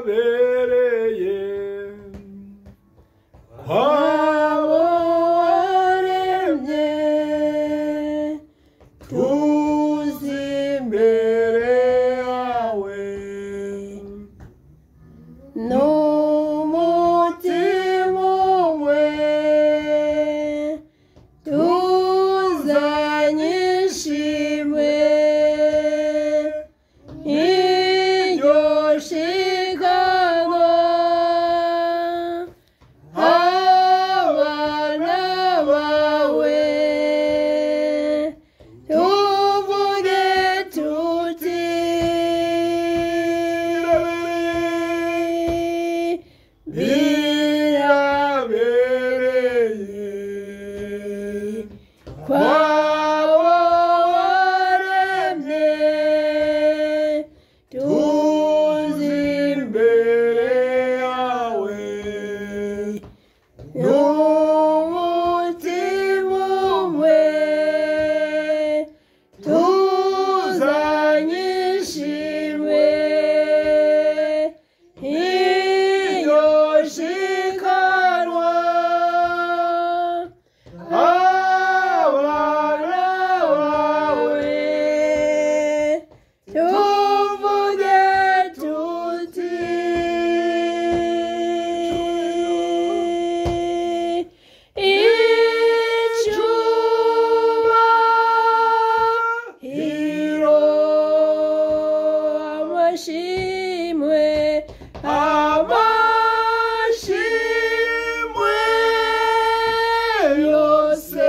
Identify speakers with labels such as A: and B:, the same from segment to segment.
A: Birabereye kwabo
B: waremye
A: tuzi imbere yawe
B: n'umutima umwe tuzanye ishimwe iryo shikanwa abana bawe tuvuge tuti
A: birabereye
B: kwabo waremye
A: tuzi imbere yawe
B: n'umutima umwe tuzanye ishimwe iryo shikanwa
A: abana bawe
B: tuvuge tuti icyubahiro amashimwe
A: amashimwe yose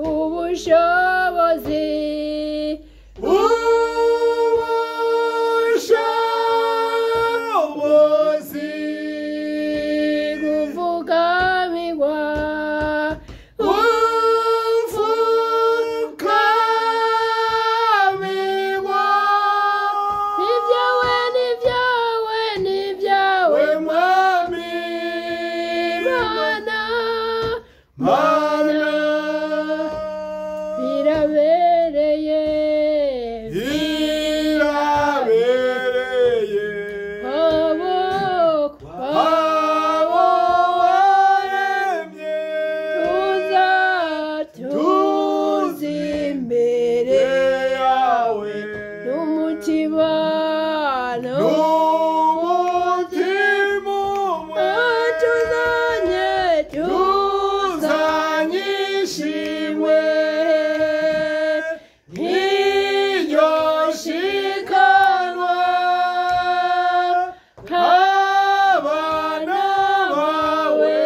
B: ubushobozi
A: ubushobozi
B: gupfukamirwa
A: upfukamirwa
B: nibyawe nibyawe nibyawe
A: we mwami
B: Mana
A: mana
B: birabereye
A: birabereye
B: abo
A: abo waremye
B: tuza tuzi imbere
A: yawe
B: n'umutima
A: n'umutima umwe
B: tuzanye
A: tuzanye ishimwe nk'iryo shikanwa abana bawe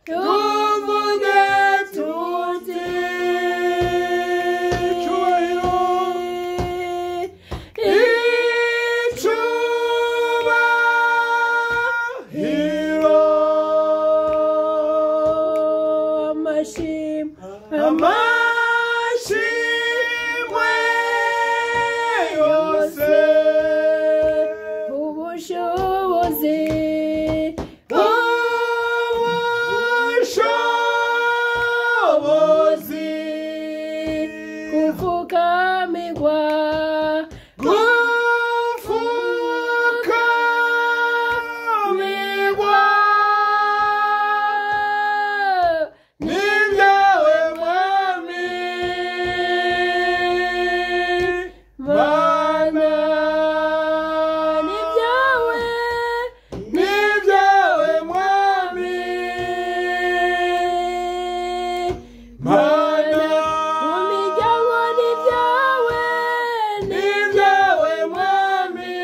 B: tuvuge tuti
A: icyubahiro icyubahiro
B: amashimwe
A: amashimwe yose
B: ubushobozi
A: ubushobozi
B: gupfukamirwa
A: gupfukamirwa n'ibyawe mwami mana
B: nibyawe
A: n'ibyawe mwami mana
B: mu miryango nibyawe
A: n'ibyawe mwami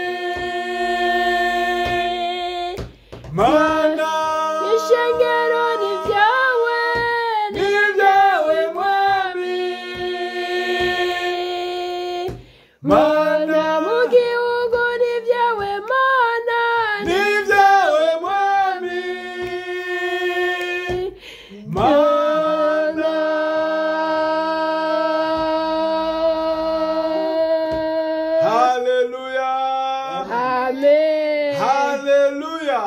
A: mana
B: ishengero nibyawe
A: n'ibyawe mwami mana
B: mu gihugu nibyawe mana
A: n'ibyawe mwami mana haleluya
B: Amen.
A: haleluya.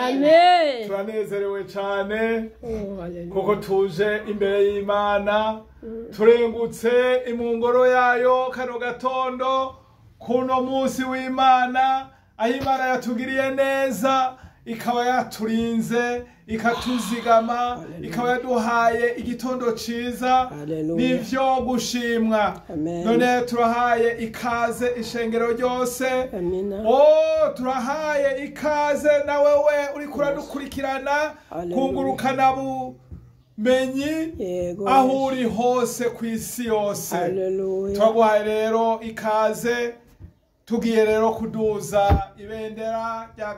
B: Amen.
A: Turanezerewe cyane
B: Oh, hallelujah.
A: kuko tuje imbere y'Imana, turengutse imungoro yayo kano gatondo kuno munsi w'Imana, aho Imana yatugiriye neza, ikaba yaturinze, ikatuzigama, ikaba yaduhaye igitondo ciza.
B: Hallelujah.
A: Nivyo gushimwa.
B: Amen.
A: None turahaye ikaze ishengero ryose.
B: Amina.
A: Oh, turahaye ikaze na wewe uriko uradukurikirana
B: Hallelujah.
A: kungurukana bumenyi
B: Yego.
A: aho uri hose ku isi yose.
B: Hallelujah.
A: Turaguhaye rero ikaze, tugiye rero kuduza ibendera rya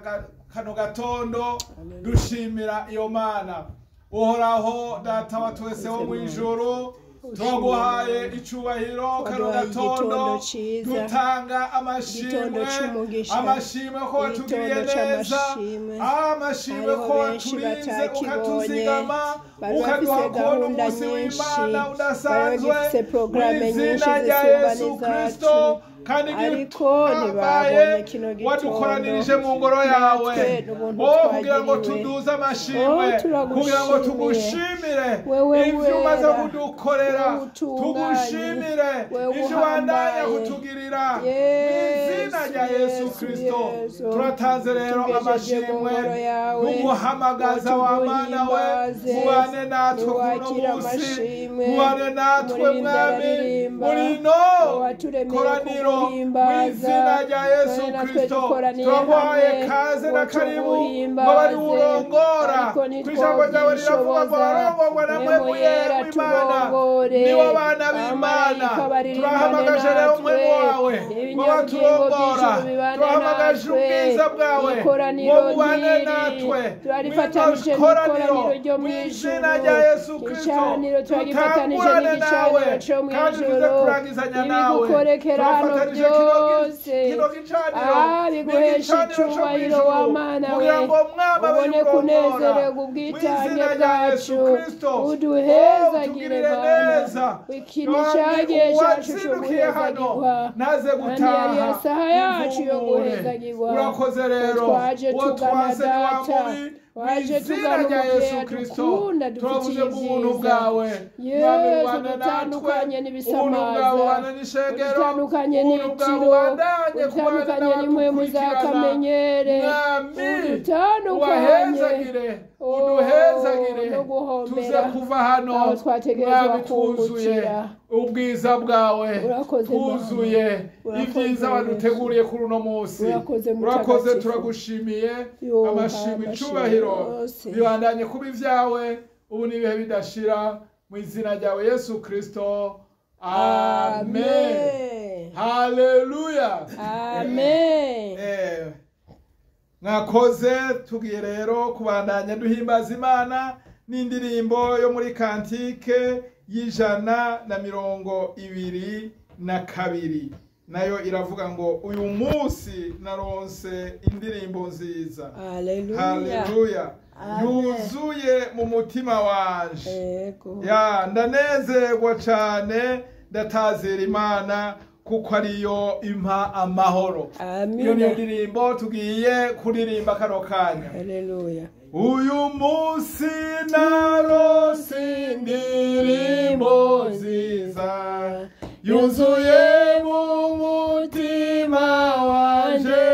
A: kano gatondo dushimira iyo Mana. Uhoraho Data wa twese wo mu ijuru, turaguhaye icubahiro kano
B: Waduhaye
A: gatondo,
B: igitondo ciza.
A: dutanga
B: Igitondo
A: amashimwe,
B: c'umugisha.
A: amashimwe ko watugiriye
B: Igitondo
A: neza,
B: c'amashimwe.
A: amashimwe
B: Hariho
A: ko
B: benshi
A: waturinze
B: batakibonye.
A: ukatuzigama,
B: Bari
A: ukaduha
B: bafise
A: kubona
B: gahunda
A: umunsi
B: nyinshi.
A: w'Imana
B: Bari
A: udasanzwe
B: bagifise porogaramu
A: mu
B: nyinshi
A: izina rya
B: zisumba
A: Yesu
B: n'izacu.
A: Kristo. Kandi
B: Ariko
A: igihambaye
B: ntibabonye kino gitondo.
A: wadukoranirije mu ngoro yawe,
B: Natwe n'ubuntu
A: oh, kugira ngo
B: twagiriwe.
A: tuduze amashimwe,
B: Oh, turagushimiye.
A: kugira ngo tugushimire
B: Wewe
A: ivyo umaze
B: wera,
A: kudukorera,
B: wewe utunganye,
A: tugushimire
B: wewe
A: ivyo ubandanya
B: uhambaye.
A: kutugirira mu
B: Yesu,
A: izina rya Yesu
B: Yesu,
A: Kristo.
B: Yesu.
A: Turatanze rero
B: Tugejeje mu
A: amashimwe
B: ngoro yawe,
A: n'uguhamagaza wa Mana we,
B: tuguhimbaze,
A: mubane natwe kuno
B: niwakire
A: munsi,
B: amashimwe,
A: mubane natwe
B: umuririmbyi
A: Mwami
B: araririmba,
A: muri no
B: waturemeye
A: koraniro mu
B: kuguhimbaza,
A: izina rya Yesu
B: none natwe
A: Kristo.
B: dukoraniye
A: Turaguhaye
B: hamwe
A: kaze na
B: ngo
A: karibu
B: tuguhimbaze,
A: ngo bari urongora
B: ariko
A: kw'ijambo ryawe riravuga ngo
B: ntitwobyishoboza.
A: barongorwa na
B: Mwe
A: mwe
B: yera
A: w'Imana,
B: turongore,
A: nibo bana b'Imana.
B: abamarayika baririmbane
A: Turahamagaje rero
B: natwe,
A: mwe wawe ngo
B: ibinyabugingo
A: baturongora,
B: by'ijuru bibane
A: turahamagaje
B: natwe,
A: ubwiza bwawe ngo
B: ikoraniro
A: bubane
B: nk'iri
A: natwe
B: turarifatanije
A: mw'ino koraniro
B: n'ikoraniro ryo mu
A: mu izina
B: ijuru,
A: rya Yesu Kristo.
B: igicaniro turagifatanije
A: Tutangurane nawe
B: n'igicaniro cyo mu
A: kandi tuze
B: ijuru,
A: kurangizanya nawe.
B: ibigukorekera hano
A: Turafatanije kino
B: byose,
A: kino gicaniro
B: biguhesha
A: n'igicaniro cyo mu
B: icubahiro
A: ijuru,
B: wa Mana we,
A: kugira ngo mwama
B: ubone
A: abe
B: kunezererwa
A: mu
B: ubwitange
A: izina rya Yesu
B: bwacu,
A: Kristo.
B: uduhezagire
A: Utugirire
B: Mana,
A: neza.
B: iki ni cyagihe cyacu cyo
A: Uwazindukiye hano
B: guhezagirwa,
A: naze
B: kandi yari
A: gutaha
B: isaha yacu yo
A: imvumure.
B: guhezagirwa.
A: Urakoze rero
B: Twaje
A: uwo
B: tugana
A: twase ni wa
B: Data,
A: mubi mu
B: waje
A: izina
B: tugana
A: rya Yesu
B: umuvyeyi
A: Kristo.
B: adukunda,
A: Turavuze
B: dufitiye
A: ngo ubuntu
B: ivyiza.
A: bwawe Mwami
B: Yesu,
A: bubane natwe,
B: dutandukanye
A: ubuntu bwawe
B: n'ibisamaza,
A: bubane n'ishengero,
B: udutandukanye
A: ubuntu bwawe
B: n'itiro,
A: bubandanye kubana
B: udutandukanye n'impwemu za
A: n'abadukurikirana.
B: kamenyere,
A: Mwami
B: udutandukanye
A: ubahezagire, uduhezagire,
B: no guhombera
A: tuze kuva hano
B: aho twategerezwa
A: Mwami twuzuye
B: kungukira.
A: ubwiza bwawe,
B: Urakoze Mana.
A: twuzuye
B: Urakoze
A: ibyiza
B: Yesu.
A: waduteguriye kuri uno munsi.
B: Urakoze
A: Urakoze,
B: Mutagatifu.
A: turagushimiye.
B: Yo,
A: Amashimwe,
B: amashimwe
A: icubahiro
B: yose.
A: bibandanye kuba ibyawe ubu n'ibihe bidashira mu izina ryawe Yesu Kristo, amen.
B: Amen.
A: Haleluya.
B: Amen.
A: Mwakoze. Tugiye rero kubandanya duhimbaza Imana n'indirimbo yo muri kantike y'122, nayo iravuga ngo uyu munsi naronse indirimbo nziza.
B: Haleluya.
A: Haleluya.
B: Amen.
A: Yuzuye mu mutima wanje.
B: Yego.
A: Ya, ndanezerwa cane, ndatazira Imana kuko ariyo impa amahoro. Iyo niyo
B: Amina.
A: ndirimbo tugiye kuririmba kano kanya.
B: Haleluya.
A: Uyu munsi narose indirimbo nziza yuzuye mu mutima wanje,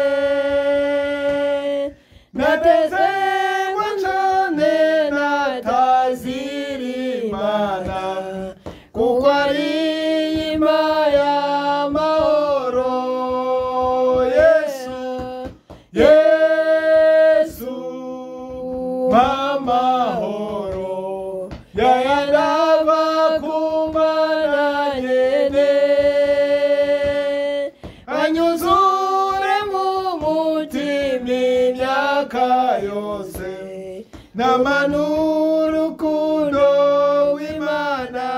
A: nanezerwa cane natazira Imana kuko ari Ima y'amahoro. Yesu, Yesu mamahoro yayarava kumana nyene, anyuzure mu mutima imyaka yose, namanura urukundo rw'Imana,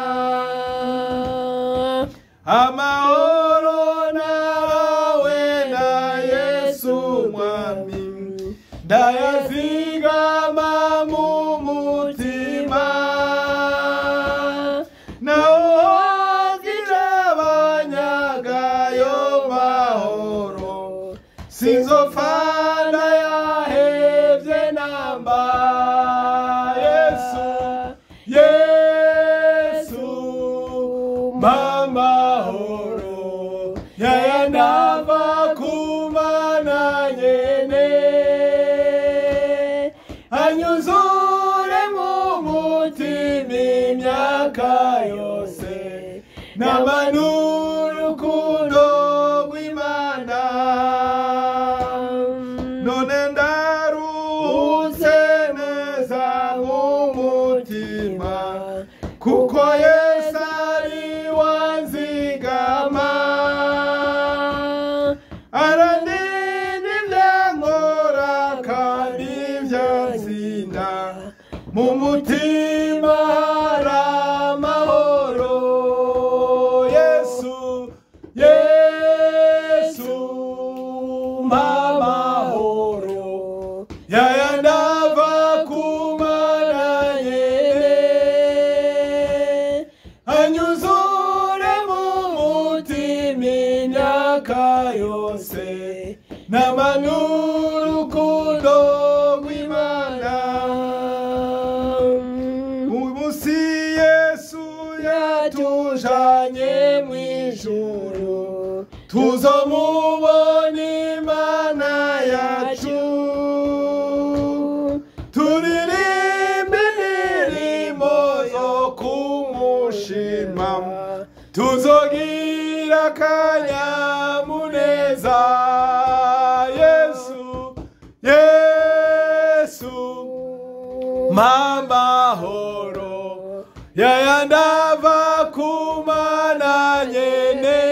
A: amahoro nawe na Yesu Mwami ndayazigama mu mutima, naho abanyagayo mahoro sinzofana yahevye na Yayandava kumana nyene, anyuzure mu mutima imyaka yose, n'amanura urukundo rw'Imana. None ndaruhutse neza mu mutima, kuko Yesu ari wanzigama, arandinda ibyankora kandi ibyansinda, mu mutima hari amahoro. Yesu, Yesu, mpa amahoro, yayandava kumana nyene, anyuzure mu mutima imyaka yose, n'amanura urukundo rw'Imana. Umunsi Yesu yatujanye mw'ijuru, tuzomubona Imana yacu, turirimbe indirimbo zo kumushima, tuzogira akanyamuneza. Yesu, Yesu, mpa amahoro, yayandava kumana nyene,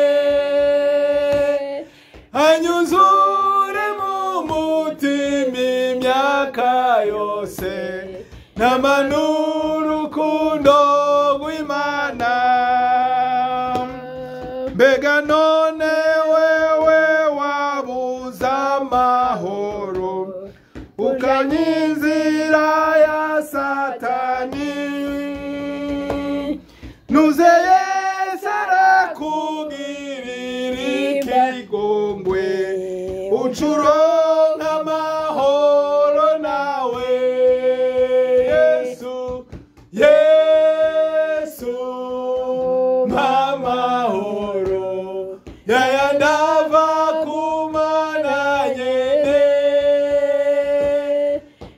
A: anyuzure mu mutima imyaka yose, n'amanura urukundo rw'Imana. Mbega none wewe wabuze amahoro, ukanyinzira ya Satani, nuze Yesu arakugirira ikigongwe, ucuronka amahoro nawe. Yesu, Yesu, mpa amahoro, yayandava kumana nyene,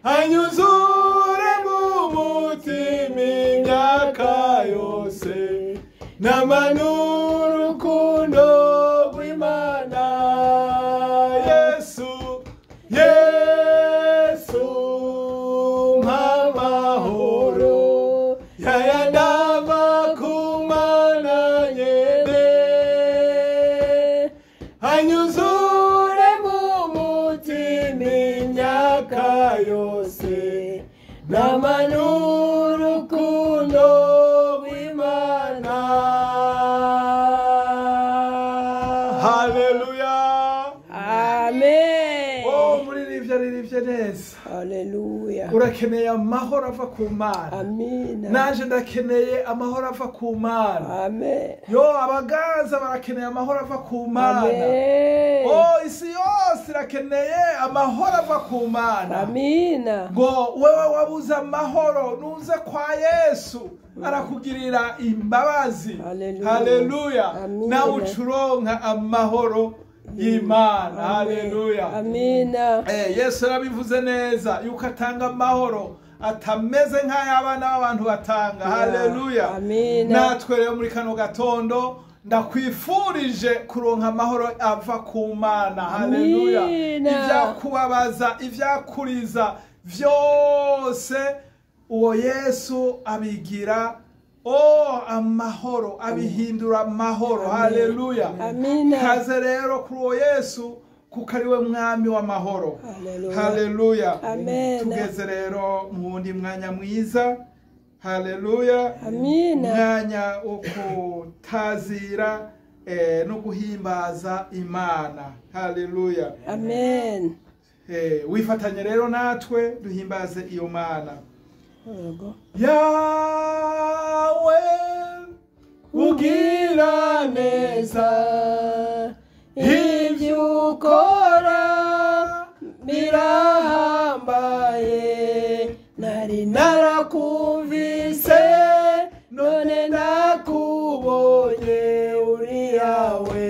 A: anyuzure mu mutima imyaka yose, n'amanura urukundo rw'Imana. Yesu, Yesu, mpa amahoro, yayandava kumana nyene, anyuzure mu mutima imyaka yose, n'amanura urukundo rw'Imana. Haleluya.
B: Amen.
A: Oh, muririmbyi aririmbye neza.
B: Haleluya.
A: Urakeneye amahoro ava ku Mana.
B: Amina.
A: Naje ndakeneye amahoro ava ku Mana.
B: Amen.
A: Yo, abaganza barakeneye amahoro ava ku Mana.
B: Amen.
A: Oh, isi yose irakeneye amahoro ava ku Mana.
B: Amina.
A: Ngo wewe wabuze amahoro, nuze kwa Yesu arakugirira imbabazi.
B: Haleluya.
A: Haleluya.
B: Amina.
A: Nawe ucuronka amahoro y'Imana. Haleluya.
B: Amina.
A: Yesu yarabivuze neza yuko atanga amahoro atameze nk'ay'abana b'abantu batanga. Haleluya.
B: Amina.
A: Natwe rero muri kano gatondo ndakwifurije kuronka amahoro ava ku Mana. Haleluya.
B: Amina.
A: Ibyakubabaza, ibyakuriza vyose, uwo Yesu abigira amahoro, abihindura amahoro. Haleluya.
B: Amina.
A: Kaze rero kuri uwo Yesu, kuko ari we mwami w'amahoro.
B: Haleluya.
A: Haleluya.
B: Amen.
A: Tugeze rero mu wundi mwanya mwiza. Haleluya.
B: Amina.
A: Umwanya wo kutazira no guhimbaza Imana. Haleluya.
B: Amen.
A: Wifatanye rero natwe duhimbaze iyo Mana.
B: Yego.
A: Yawe ugira neza,
B: Ibyo ukora birahambaye, nari narakumvise none ndakubonye uri yawe.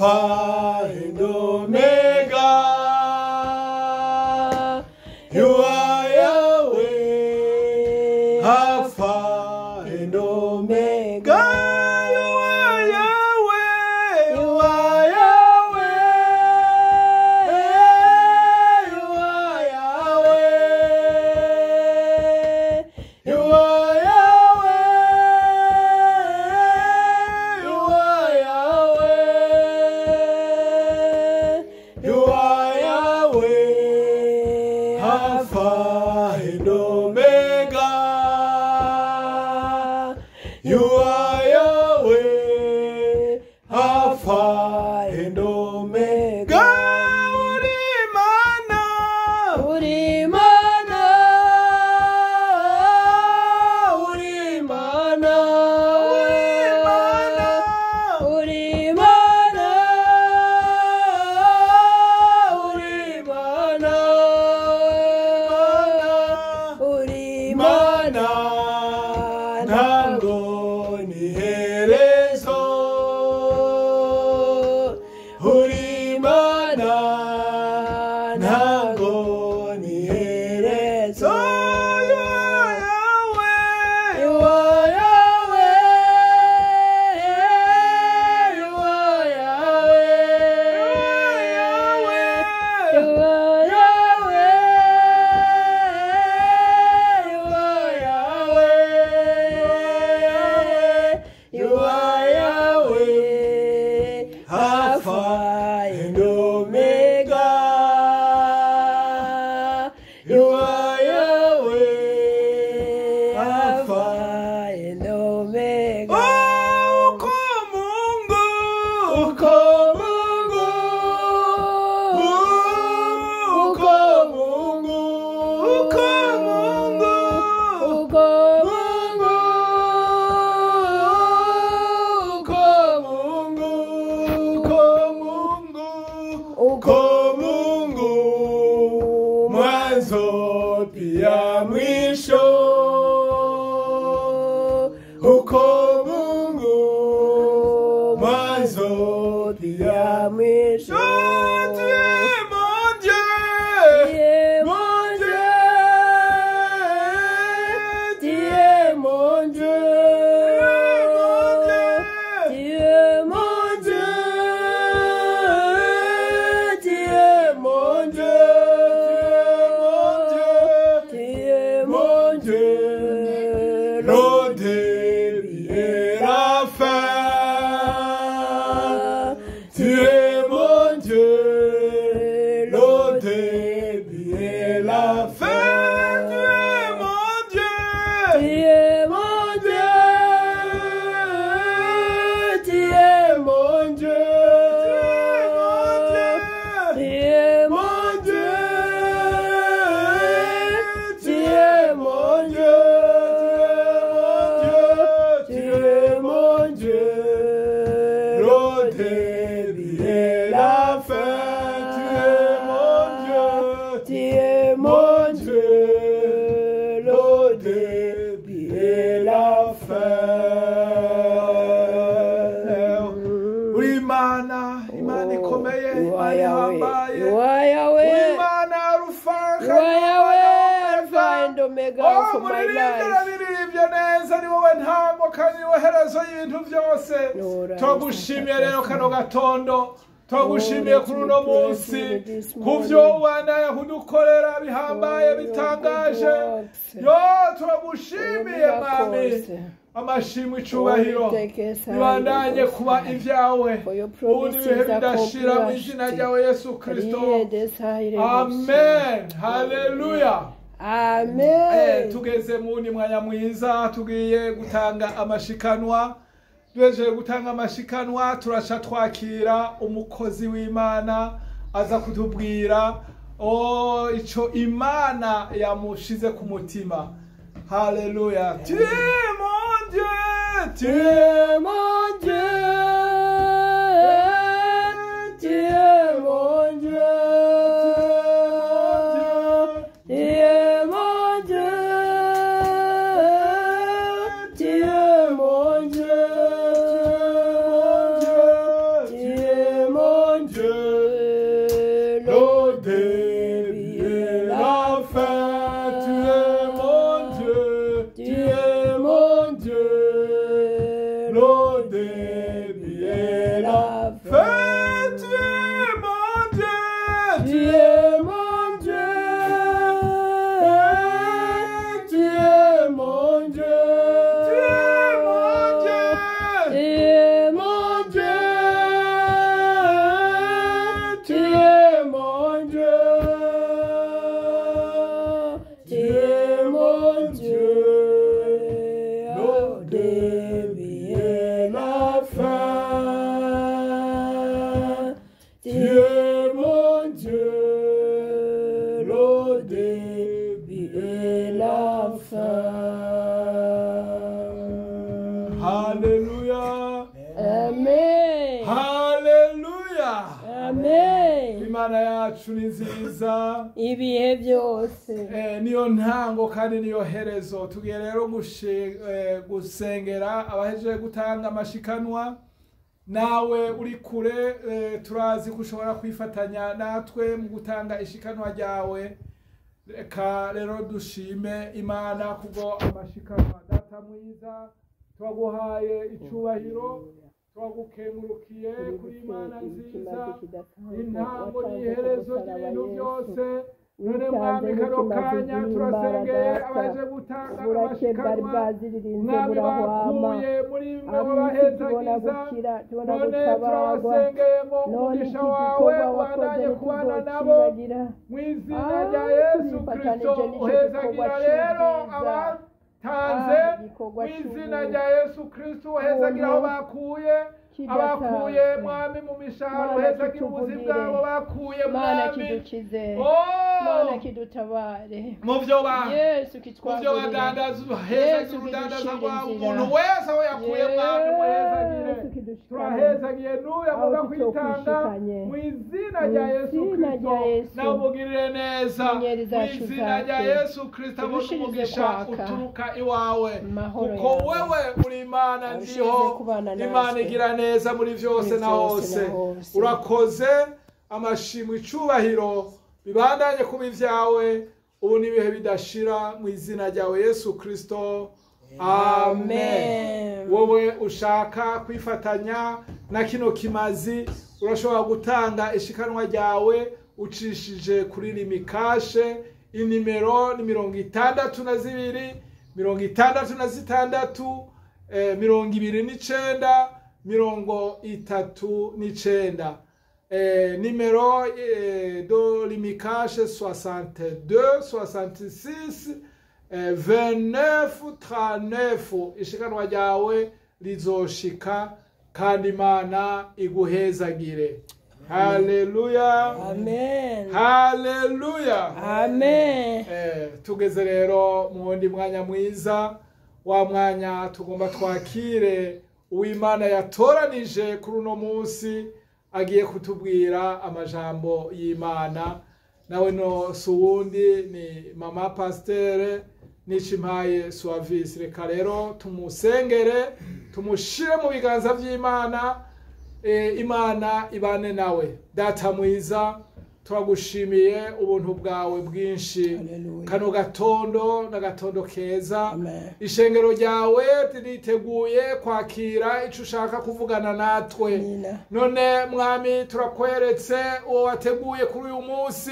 A: Alpha and Omega. You are Yahweh, Alpha and Omega. You are Yahweh, you are Yahweh, you are Yahweh, you are Yahweh, you are Yahweh, you are Yahweh, Alpha and Omega. You are Yahweh, Alpha and Omega. Uri Mana,
B: Uri Mana, Uri Mana,
A: Uri Mana,
B: Uri Mana, Uri Mana, Uri
A: Mana,
B: Mana,
A: ntango ni herezo. Uri Mana, ntango ni herezo. You are Yahweh,
B: You are Yahweh, you are Yahweh,
A: you
B: you
A: are
B: are Yahweh, you are Yahweh, you are Yahweh,
A: Alpha and Omega. You are Yahweh, Alpha.
B: Alpha and Omega.
A: Oh, uko Mungu,
B: Uko Mungu,
A: uko Mungu, uko Mungu,
B: uko Mungu,
A: uko Mungu, uko Mungu,
B: uko
A: uko Mungu, mwanzo pia mwisho. Uko Mungu, mwanzo pia
B: mwisho.
A: Tu es mon Dieu,
B: Tu es mon Dieu, tu es mon Dieu, tu es mon Dieu, tu es mon Dieu, tu es mon Dieu,
A: Le début et la fin. Tu es mon Dieu, le début et la fin. Tu es mon Dieu,
B: tu es mon Dieu, tu es mon Dieu,
A: tu es mon
B: tu
A: Dieu,
B: es mon Dieu, tu es mon Dieu,
A: tu
B: tu
A: es
B: es mon Dieu,
A: Le début et la fin. Tu es mon Dieu,
B: tu es mon Dieu,
A: le début et la fin. Uri Imana, Imana ikomeye, Imana ihambaye.
B: You are
A: Uri
B: Yahweh,
A: Imana Arufa,
B: you are Yahweh, Alpha and Omega
A: Oh,
B: for my
A: muririmbye
B: life.
A: arabiririmbye neza, ni wowe ntango kandi ni wowe herezo y'ibintu byose.
B: Lord, I
A: Turagushimiye rero kano gatondo, turagushimiye
B: Lord,
A: kuri uno
B: we praise
A: munsi,
B: you this
A: ku
B: morning.
A: byo ubana kudukorera bihambaye
B: For your
A: bitangaje.
B: good works.
A: Yo, turagushimiye Mwami.
B: Miracles.
A: Amashimwe icubahiro bibandanye kuba ibyawe
B: For your
A: ubu n'ibihe
B: promises
A: bidashira mu izina
B: accomplished.
A: ryawe Yesu Kristo. Amen, haleluya.
B: Amen.
A: Tugeze mu wundi mwanya mwiza, tugiye gutanga amashikanwa. Duhejeje gutanga amashikanwa, turaca twakira umukozi w'Imana aza kutubwira ico Imana yamushize ku mutima. Haleluya. Tu es mon Dieu, tu
B: Tu es mon Dieu, tu es mon Dieu, tu es mon Dieu, tu es mon Dieu, tu es
A: début et la fin. Tu es mon Dieu,
B: Tu es mon Dieu, tu es mon Dieu,
A: tu es mon Dieu,
B: tu es mon Dieu, tu es mon Dieu, tu es mon Dieu, au début et la fin. Tu es mon Dieu, le début et la fin.
A: Haleluya,
B: Amen.
A: haleluya.
B: Amen.
A: Imana yacu ni nziza.
B: Ibihe byose.
A: Niyo ntango kandi niyo herezo. Tugiye rero gusengera abahejeje gutanga amashikanwa. Nawe uri kure, turazi ko ushobora kwifatanya natwe mu gutanga ishikanwa ryawe. Reka rero dushime Imana kubwo amashikanwa. Data mwiza, turaguhaye icubahiro, turagukengurukiye kuri Imana nziza, intango n'iherezo ry'ibintu byose. None Mwami, kano kanya turasengeye abaje gutanga
B: Uburake bwari
A: amashikanwa.
B: bwaziririnze
A: Mwami,
B: burahwama.
A: bakuye muri mwe
B: Ab'isi tubona
A: babahezagiza.
B: gukira, tubona
A: None
B: gutabarwa.
A: turabasengeye ngo
B: None
A: umugisha
B: iki
A: wawe
B: gikorwa wakoze
A: ubandanye kubana nabo
B: ntituzokibagira.
A: mu izina
B: Ah,
A: rya Yesu
B: turifatanije
A: Kristo.
B: n'ico
A: Uhezagira
B: gikorwa
A: rero
B: c'ubwiza.
A: abatanze
B: Ah, igikorwa
A: mu izina
B: c'ubuntu.
A: rya Yesu Kristo. Uhezagira aho bakuye, abakuye
B: Kidasanzwe.
A: Mwami mu mishahara,
B: Mana
A: uhezagira ubuzi
B: kituvugire.
A: bwabo bakuye,
B: Mana
A: Mwami.
B: kidukize.
A: Oh,
B: Mana kidutabare.
A: mu byo ba
B: Yesu
A: mu byo
B: kitwagurire.
A: badandaza, uhezagira
B: Yesu
A: urudandaza
B: kidushire
A: rwawe.
B: inzira.
A: Umuntu wese aho yakuye, Mwami, muhezagire.
B: Yesu kidushikane.
A: Turahezagiye n'uyu agomba
B: Aho
A: kwitanga
B: tutokwishikanye.
A: mu izina
B: Mu
A: rya Yesu
B: izina
A: Kristo.
B: rya Yesu.
A: Nawe umugirire neza
B: Inyenyeri
A: mu
B: zacu
A: izina rya
B: zake.
A: Yesu Kristo, abone
B: Urushirize
A: umugisha
B: kwaka.
A: uturuka iwawe,
B: Amahoro
A: kuko
B: yawe.
A: wewe uri Imana
B: Urushirize
A: ndiho,
B: kubana natwe.
A: Imana igira neza muri byose
B: Muri
A: na
B: byose
A: hose.
B: na hose.
A: Urakoze, amashimwe, icubahiro bibandanye kuba ibyawe ubu n'ibihe bidashira, mu izina ryawe Yesu Kristo, amen.
B: Amen.
A: Wowe ushaka kwifatanya na kino kimazi, urashobora gutanga ishikanwa ryawe ucishije kuri Lumicash. Inimero ni 62 66 29 39. Numéro de Lumicash 62 66 29 39. Ishikanwa ryawe rizoshika kandi Imana iguhezagire. Haleluya.
B: Amen.
A: Haleluya.
B: Amen.
A: Tugeze rero mu wundi mwanya mwiza, wa mwanya tugomba twakire uw'Imana yatoranije kuri uno munsi, agiye kutubwira amajambo y'Imana. Nawe no si uwundi, ni mama pasiteri Nicimpaye Suavisi. Reka rero tumusengere, tumushire mu biganza by'Imana. Imana ibane nawe. Data mwiza, turagushimiye ubuntu bwawe bwinshi.
B: Hallelujah.
A: Kano gatondo n'agatondo keza.
B: Amen.
A: Ishengero ryawe riteguye kwakira ico ushaka kuvugana natwe.
B: Amina.
A: None Mwami, turakweretse uwo wateguye kuri uyu munsi,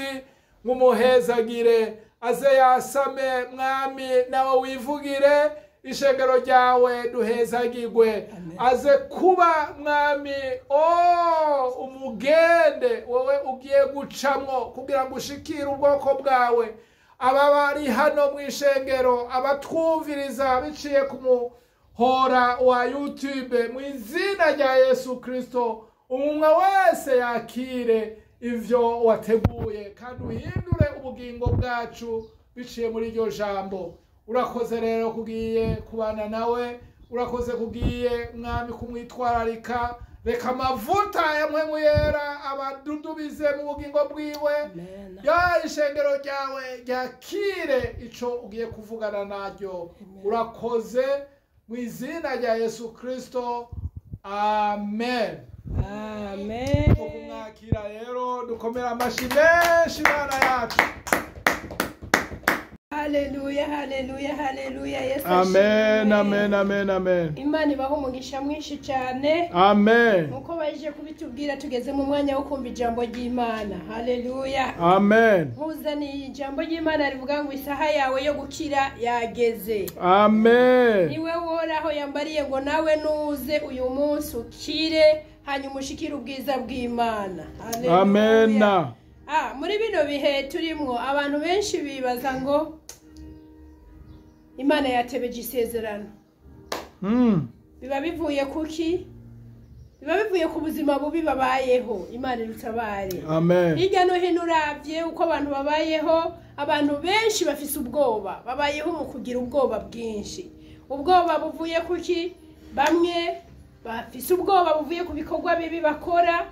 A: nk'umuhezagire aze yasame, Mwami, nawe wivugire, ishengero ryawe duhezagirwe. Aze kuba, Mwami, o umugende wowe ugiye gucamwo kugira ngo ushikire ubwoko bwawe, aba bari hano mu ishengero, abatwumviriza biciye ku muhora wa YouTube. Mu izina rya Yesu Kristo, umwe wese yakire ivyo wateguye kandi uhindure ubugingo bwacu biciye muri iryo jambo. Urakoze rero kugiye kubana nawe, urakoze kugiye, Mwami, kumwitwararika. Reka amavuta ya Mpwemu Yera abadudubize mu bugingo bwiwe.
B: Amen.
A: Ya ishengero ryawe ryakire ico ugiye kuvugana naryo. Urakoze, mu izina rya Yesu Kristo, amen.
B: Amen.
A: Kumwakira rero, dukomera amashi menshi Imana yacu.
B: Haleluya, haleluya, haleluya. Yesu
A: Amen,
B: ashimwe.
A: amen, amen, amen.
B: Imana ibaha umugisha mwinshi cyane.
A: Amen.
B: Nkuko baje kubitubwira, tugeze mu mwanya wo kumva ijambo ry'Imana. Haleluya.
A: Amen.
B: Nkuzaniye ijambo ry'Imana rivuga ngo isaha yawe yo gukira yageze.
A: Amen.
B: Niwe Uhoraho yambariye ngo nawe nuze uyu munsi ukire, hanyuma ushikire ubwiza bw'Imana. Haleluya.
A: Amen.
B: Muri bino bihe turimwo, abantu benshi bibaza ngo Imana yatebeje isezerano. Biba bivuye kuki? Biba bivuye ku buzima bubi babayeho. Imana irutabare.
A: Amen.
B: Hirya no hino uravye uko abantu babayeho, abantu benshi bafise ubwoba, babayeho mu kugira ubwoba bwinshi. Ubwoba buvuye kuki? Bamwe bafise ubwoba buvuye ku bikorwa bibi bakora,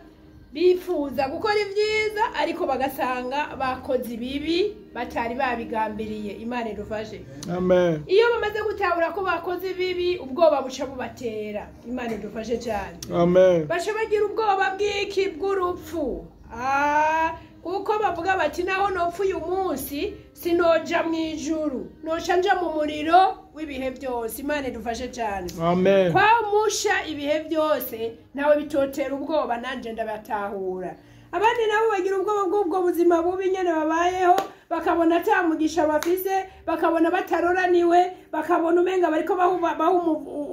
B: bifuza gukora ibyiza ariko bagasanga bakoze ibibi batari babigambiriye. Imana idufashe.
A: Amen.
B: Iyo bamaze gutahura ko bakoze ibibi, ubwoba buca bubatera. Imana idufashe cyane.
A: Amen.
B: Baca bagira ubwoba bw'iki? Bw'urupfu. Kuko bavuga bati naho nopfa uyu munsi sinoja mu ijuru, noca nja mu muriro w'ibihe byose. Imana idufashe cyane.
A: Amen.
B: Kwamusha ibihe byose nawe bitotera ubwoba, nanje ndabatahura. Abandi nabo bagira ubwoba bw'ubwo buzima bubi nyene babayeho, bakabona ata mugisha bafise, bakabona bataroraniwe, bakabona umenga bariko baha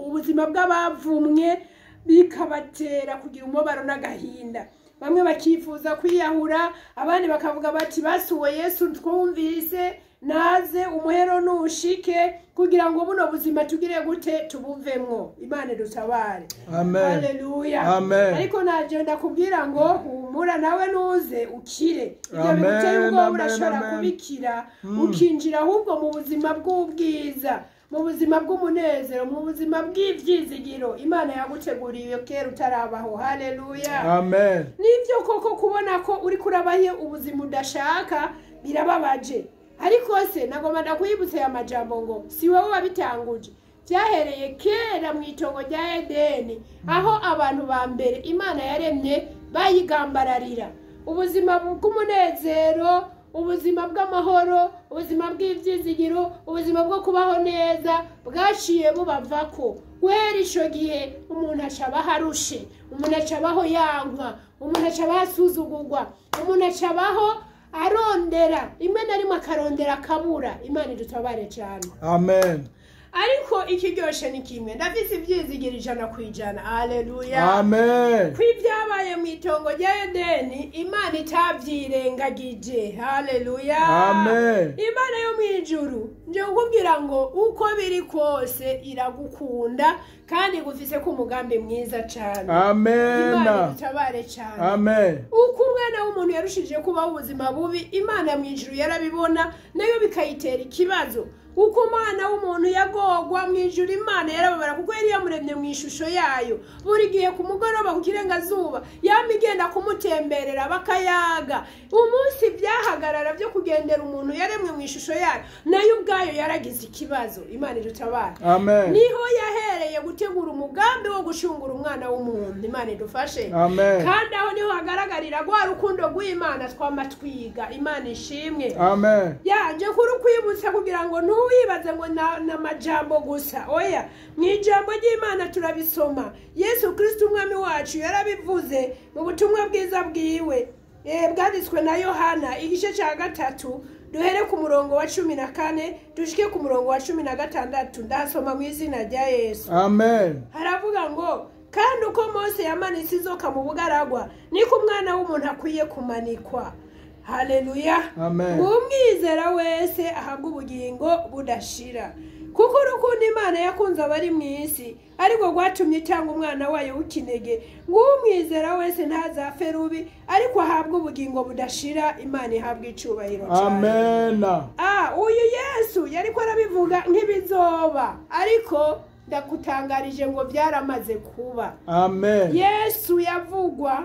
B: ubuzima bw'abavumwe, bikabatera kugira umubabaro n'agahinda. Bamwe bakifuza kwiyahura, abandi bakavuga bati basuwe Yesu twumvise naze umuhero nushike kugira ngo buno buzima tugire gute tubuvemwo. Imana idutabare.
A: Amen.
B: Haleluya.
A: Amen.
B: Ariko naje ndakubwira ngo humura, nawe nuze ukire. Ibyo
A: Amen,
B: biguteye ubwoba
A: amen,
B: urashobora
A: amen.
B: kubikira, ukinjira ahubwo mu buzima bw'ubwiza, mu buzima bw'umunezero, mu buzima bw'ivyizigiro Imana yaguteguriye kera utarabaho. Haleluya.
A: Amen.
B: Nibyo koko kubona ko uri kurabaye ubuzima udashaka birababaje, ariko se nagomba ndakwibutsa aya majambo ngo si wowe wabitanguje. Byahereye kera mu itongo rya Edeni, aho abantu ba mbere Imana yaremye bayigambararira. Ubuzima bw'umunezero, ubuzima bw'amahoro, ubuzima bw'ibyizigiro, ubuzima bwo kubaho neza bwaciye bubavako. Guhera ico gihe umuntu acabaho arushe, umuntu acabaho yankwa, umuntu acabaho asuzugurwa, umuntu acabaho arondera, rimwe na rimwe akarondera akabura. Imana idutabare cyane.
A: Amen.
B: Ariko ikiryoshe ni kimwe, ndafise ivyizigiro 100%. Haleluya.
A: Amen.
B: Ko ibyabaye mu itongo rya Edeni Imana itavyirengagije. Haleluya.
A: Amen.
B: Imana yo mu ijuru, nje kukubwira ngo uko biri kose iragukunda kandi igufise ko umugambi mwiza cyane.
A: Amen.
B: Imana idutabare cyane.
A: Amen.
B: Uko umwana w'umuntu yarushije kubaho ubuzima bubi, Imana mu ijuru yarabibona, nayo bikayitera ikibazo. Uko umwana w'umuntu yagogwa mu ijuru, Imana yarababara kuko yari yamuremye mu ishusho yayo. Buri gihe ku mugoroba ku kirengazuba yama igenda kumutemberera bakayaga. Umunsi byahagarara byo kugendera umuntu yaremwe mu ishusho yayo, nayo ubwayo yaragize ikibazo. Imana idutabare.
A: Amen.
B: Niho yahereye gutegura umugambi wo gushungura umwana w'umuntu. Imana idufashe.
A: Amen.
B: Kandi aho niho hagaragarira rwa rukundo rw'Imana twama twiga. Imana ishimwe.
A: Amen.
B: Yanje kurukwibutsa kugira ngo ntuwibaze ngo na majambo gusa. Oya, mu ijambo ry'Imana turabisoma. Yesu Kristo umwami wacu yarabivuze mu butumwa bwiza bwiwe, bwanditswe na Yohana igice cya 3, duhere ku murongo wa 14 dushike ku murongo wa 16. Ndasoma mu izina rya Yesu.
A: Amen.
B: Haravuga ngo kandi uko Mose yamanitse inzoka mu bugaragwa, niko umwana w'umuntu akwiye kumanikwa. Haleluya.
A: Amen.
B: Umwizera wese ahabwa ubugingo budashira. Kuko urukundo Imana yakunze abari mu isi ariko rwatumye itanga umwana wayo w'ikinege, ngo umwizera wese ntazapfe rubi ariko ahabwe ubugingo budashira. Imana ihabwe icubahiro cyane.
A: Amen.
B: Uyu Yesu yariko arabivuga nk'ibizoba, ariko ndakutangarije ngo byaramaze kuba.
A: Amen.
B: Yesu yavugwa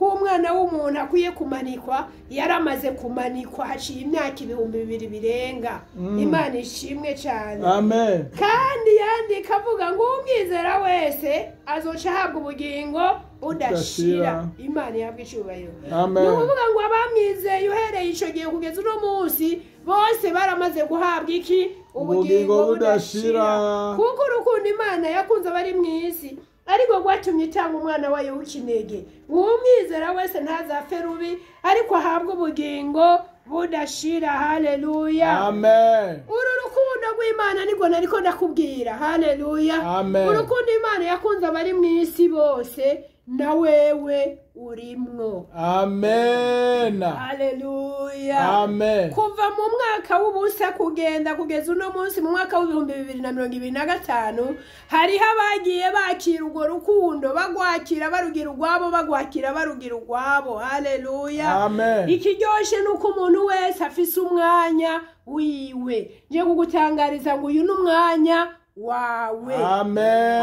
B: ko umwana w'umuntu akwiye kumanikwa, yaramaze kumanikwa haciye imyaka 2000 birenga. Imana ishimwe cyane.
A: Amen.
B: Kandi yandika avuga ngo umwizera wese azoca ahabwa ubugingo budashira. Imana ihabwa icyubahiro.
A: Amen.
B: Ni ukuvuga ngo abamwizeye uhereye icyo gihe kugeza uno munsi bose baramaze guhabwa iki?
A: Ubugingo budashira.
B: Kuko urukundo Imana yakunze abari mu isi ariko rwatumye itanga umwana wayo w'ikinege, uwumwizera wese ntazapfe rubi ariko ahabwe ubugingo budashira. Haleluya.
A: Amen.
B: Uru rukundo rw'Imana nirwo nariko ndakubwira. Haleluya.
A: Amen.
B: Urukundo Imana yakunze abari mu isi bose na wewe urimwo.
A: Amen.
B: Haleluya.
A: Amen.
B: Kuva mu mwaka w'ubusa kugenda kugeza uno munsi mu mwaka w'2025 hariho abagiye bakira urwo rukundo, bagwakira barugira urwabo, bagwakira barugira urwabo. Haleluya.
A: Amen.
B: Ikiryoshe ni uko umuntu wese afise umwanya wiwe. Ngiye kugutangariza ngo uyu ni umwanya wawe.
A: Amen.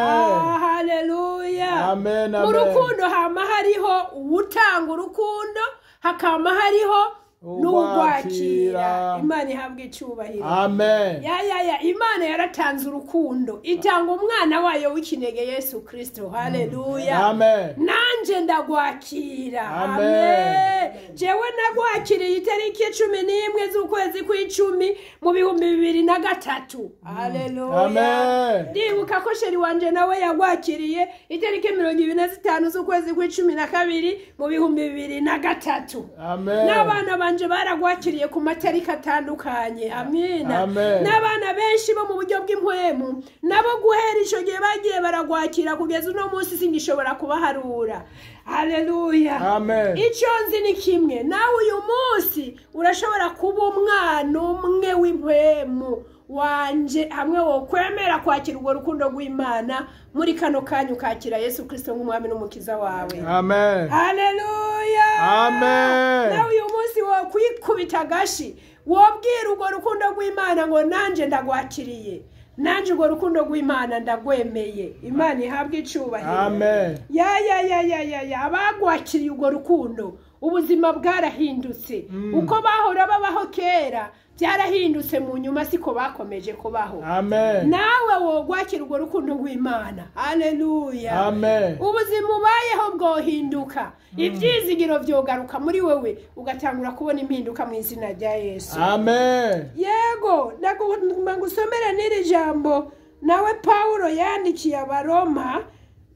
B: Haleluya.
A: Amen.
B: Mu
A: Amen.
B: rukundo hama hariho uwutanga urukundo, hakama hariho n'ugwakira. Imana ihabwa icyubahiro.
A: Amen.
B: Ya Imana yaratanze urukundo, itanga umwana wayo w'ikinege Yesu Kristo. Haleluya.
A: Amen.
B: Nanje ndagwakira.
A: Amen.
B: Jewe nagwakiriye itariki 11 z'ukwezi kw'icumi mu 2003. Haleluya.
A: Amen.
B: Ndibuka ko sheri wanje nawe yagwakiriye itariki 25 z'ukwezi kw'icumi na kabiri mu 2003.
A: Amen.
B: N'abana banje baragwakiriye ku matariki atandukanye. Amina.
A: Amen.
B: N'abana benshi bo mu buryo bw'impwemu nabo guhera ico gihe bagiye baragwakira kugeza uno munsi singishobora kubaharura. Haleluya.
A: Amen.
B: Icyo nzi ni kimwe, nawe uyu munsi urashobora kuba umwana umwe w'impwemu wanje hamwe wokwemera kwakira urwo rukundo rw'Imana muri kano kanya ukakira Yesu Kristo nk'umwami n'umukiza wawe.
A: Amen.
B: Haleluya.
A: Amen.
B: Nawe uyu munsi wokwikubita agashi wobwira urwo rukundo rw'Imana ngo nanje ndagwakiriye, nanje urwo rukundo rw'Imana ndagwemeye. Imana ihabwe icubahiro.
A: Amen.
B: Ya ya ya ya ya ya abagwakiriye urwo rukundo ubuzima bwarahindutse. Uko bahora babaho kera byarahindutse mu nyuma, siko bakomeje kubaho.
A: Amen.
B: Nawe wogwakira urwo rukundo rw'Imana. Haleluya.
A: Amen.
B: Ubuzima ubayeho bwohinduka, ibyizigiro byogaruka muri wewe, ugatangura kubona impinduka mu izina rya Yesu.
A: Amen.
B: Yego, ndagomba ngusomere n'iri jambo nawe Pawulo yandikiye Abaroma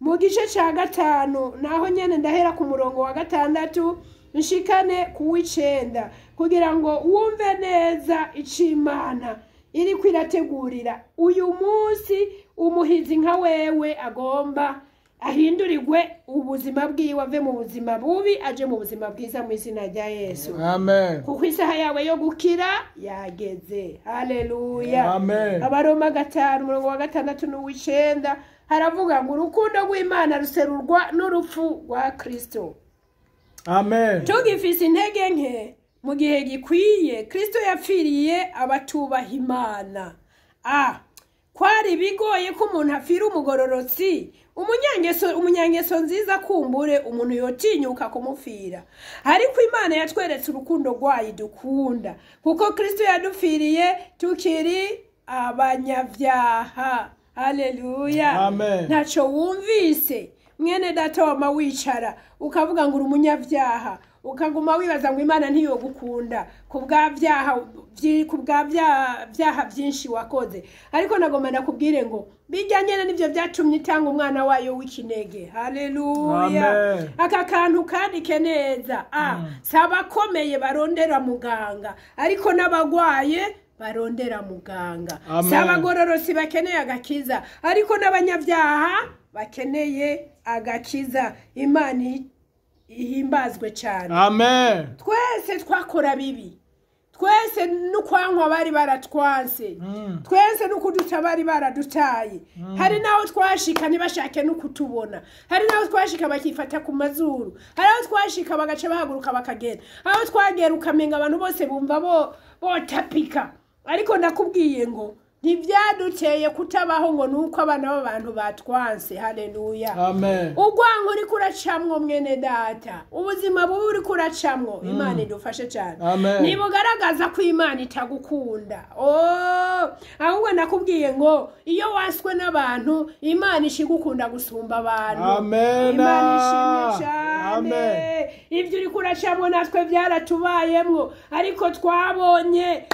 B: mu gice cya 5, naho nyene ndahera ku murongo wa 6 nshikane ku w'9 kugira ngo wumve neza ic'Imana iri kwirategurira uyu munsi. Umuhizi nka wewe agomba ahindurirwe ubuzima bwiwe, ave mu buzima bubi aje mu buzima bwiza mu izina rya Yesu.
A: Amen.
B: Kuko isaha yawe yo gukira yageze. Haleluya.
A: Amen.
B: Abaroma 5 umurongo wa 6 n'uw'icenda haravuga ngo urukundo rw'Imana ruserurwa n'urupfu rwa Kristo.
A: Amen.
B: Tugifise intege nke mu gihe gikwiye, Kristo yapfiriye abatubaha Imana. Kwari bigoye ko umuntu afira umugororotsi, umunyangeso nziza kumbure umuntu yotinyuka kumufira. Ariko Imana yatweretse urukundo rwayo dukunda, kuko Kristo yadupfiriye tukiri abanyabyaha. Haleluya.
A: Amen.
B: Ntaco wumvise mwene data wama wicara ukavuga ngo uri umunyabyaha, ukaguma wibaza ngo Imana ntiyogukunda kubwa byaha byinshi wakoze. Ariko nagomba nakubwire ngo bijya nyene nivyo byatumye itanga umwana wayo w'ikinege. Haleluya. Aka kantu kandike neza. Sabakomeye barondera muganga, ariko n'abagwaye barondera muganga. Sabagororosi bakeneye agakiza, ariko n'abanyabyaha bakeneye agakiza. Imana ihimbazwe cyane.
A: Amen.
B: Twese twakora bibi, twese n'ukwankwa bari baratwanse, twese n'ukuduta bari baradutaye. Hari naho twashika ntibashake n'ukutubona, hari naho twashika bakifata ku mazuru, hari aho twashika bagaca bahaguruka bakagenda, aho twagera ukamenga abantu bose bumva botapika. Ariko ndakubwiye ngo Ntibyaduteye kutabaho ngo nuko abana b'abantu batwanse. Haleluya.
A: Amen.
B: Urwango uriko uracamwo, mwene data, ubuzima bubi uriko uracamwo, Imana idufashe cyane.
A: Amen.
B: Ntibugaragaza ko Imana itagukunda. Oh, ahubwo nakubwiye ngo iyo waswe n'abantu, Imana ishigukunda gusumba abantu.
A: Amen.
B: Imana ishimwe cyane.
A: Amen.
B: Ibyo uriko uracamwo natwe byaratubayemwo, ariko twabonye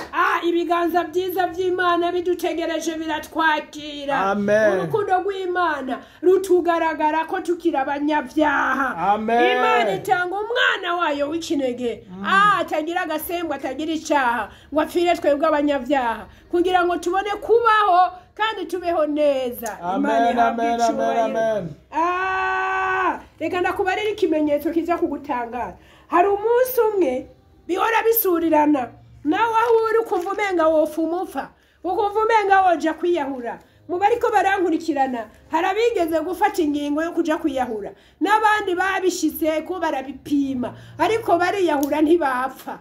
B: ibiganza byiza by'Imana bidutegereje, biratwakira.
A: Amen.
B: Urukundo rw'Imana rutugaragara ko tukiri abanyabyaha.
A: Amen.
B: Imana itanga umwana wayo w'ikinege, atagira agasembwa, atagira icyaha, ngo apfire twebwe abanyabyaha kugira ngo tubone kubaho kandi tubeho neza. Imana
A: Amen,
B: ihabwe
A: amen, amen,
B: icubahiro.
A: amen.
B: Reka ndakubarira ikimenyetso kiza kugutangaza. Hari umunsi umwe bihora bisurirana, nawe aho uri ukumva umenga wofa umupfa, ukumva umenga woja kwiyahura. Mu bariko barankurikirana hari abigeze gufata ingingo yo kuja kwiyahura, n'abandi babishyize ko barabipima, ariko bariyahura ntibapfa.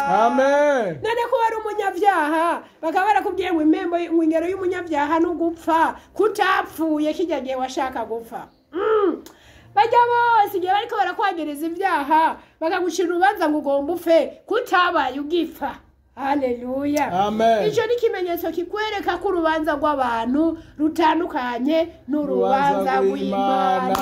A: Amen.
B: None ko wari umunyabyaha, bakaba barakubwiye ngo impembo, ngo ingero y'umunyabyaha ni ugupfa, kutapfuye kijya gihe washaka gupfa? Bajya bose igihe bariko barakwagereza ibyaha, bakagucira urubanza ngo ugomba upfe, kutabaye ugipfa? Haleluya.
A: Amen.
B: Icyo ni ikimenyetso kikwereka ko urubanza rw'abantu rutandukanye n'urubanza rw'Imana.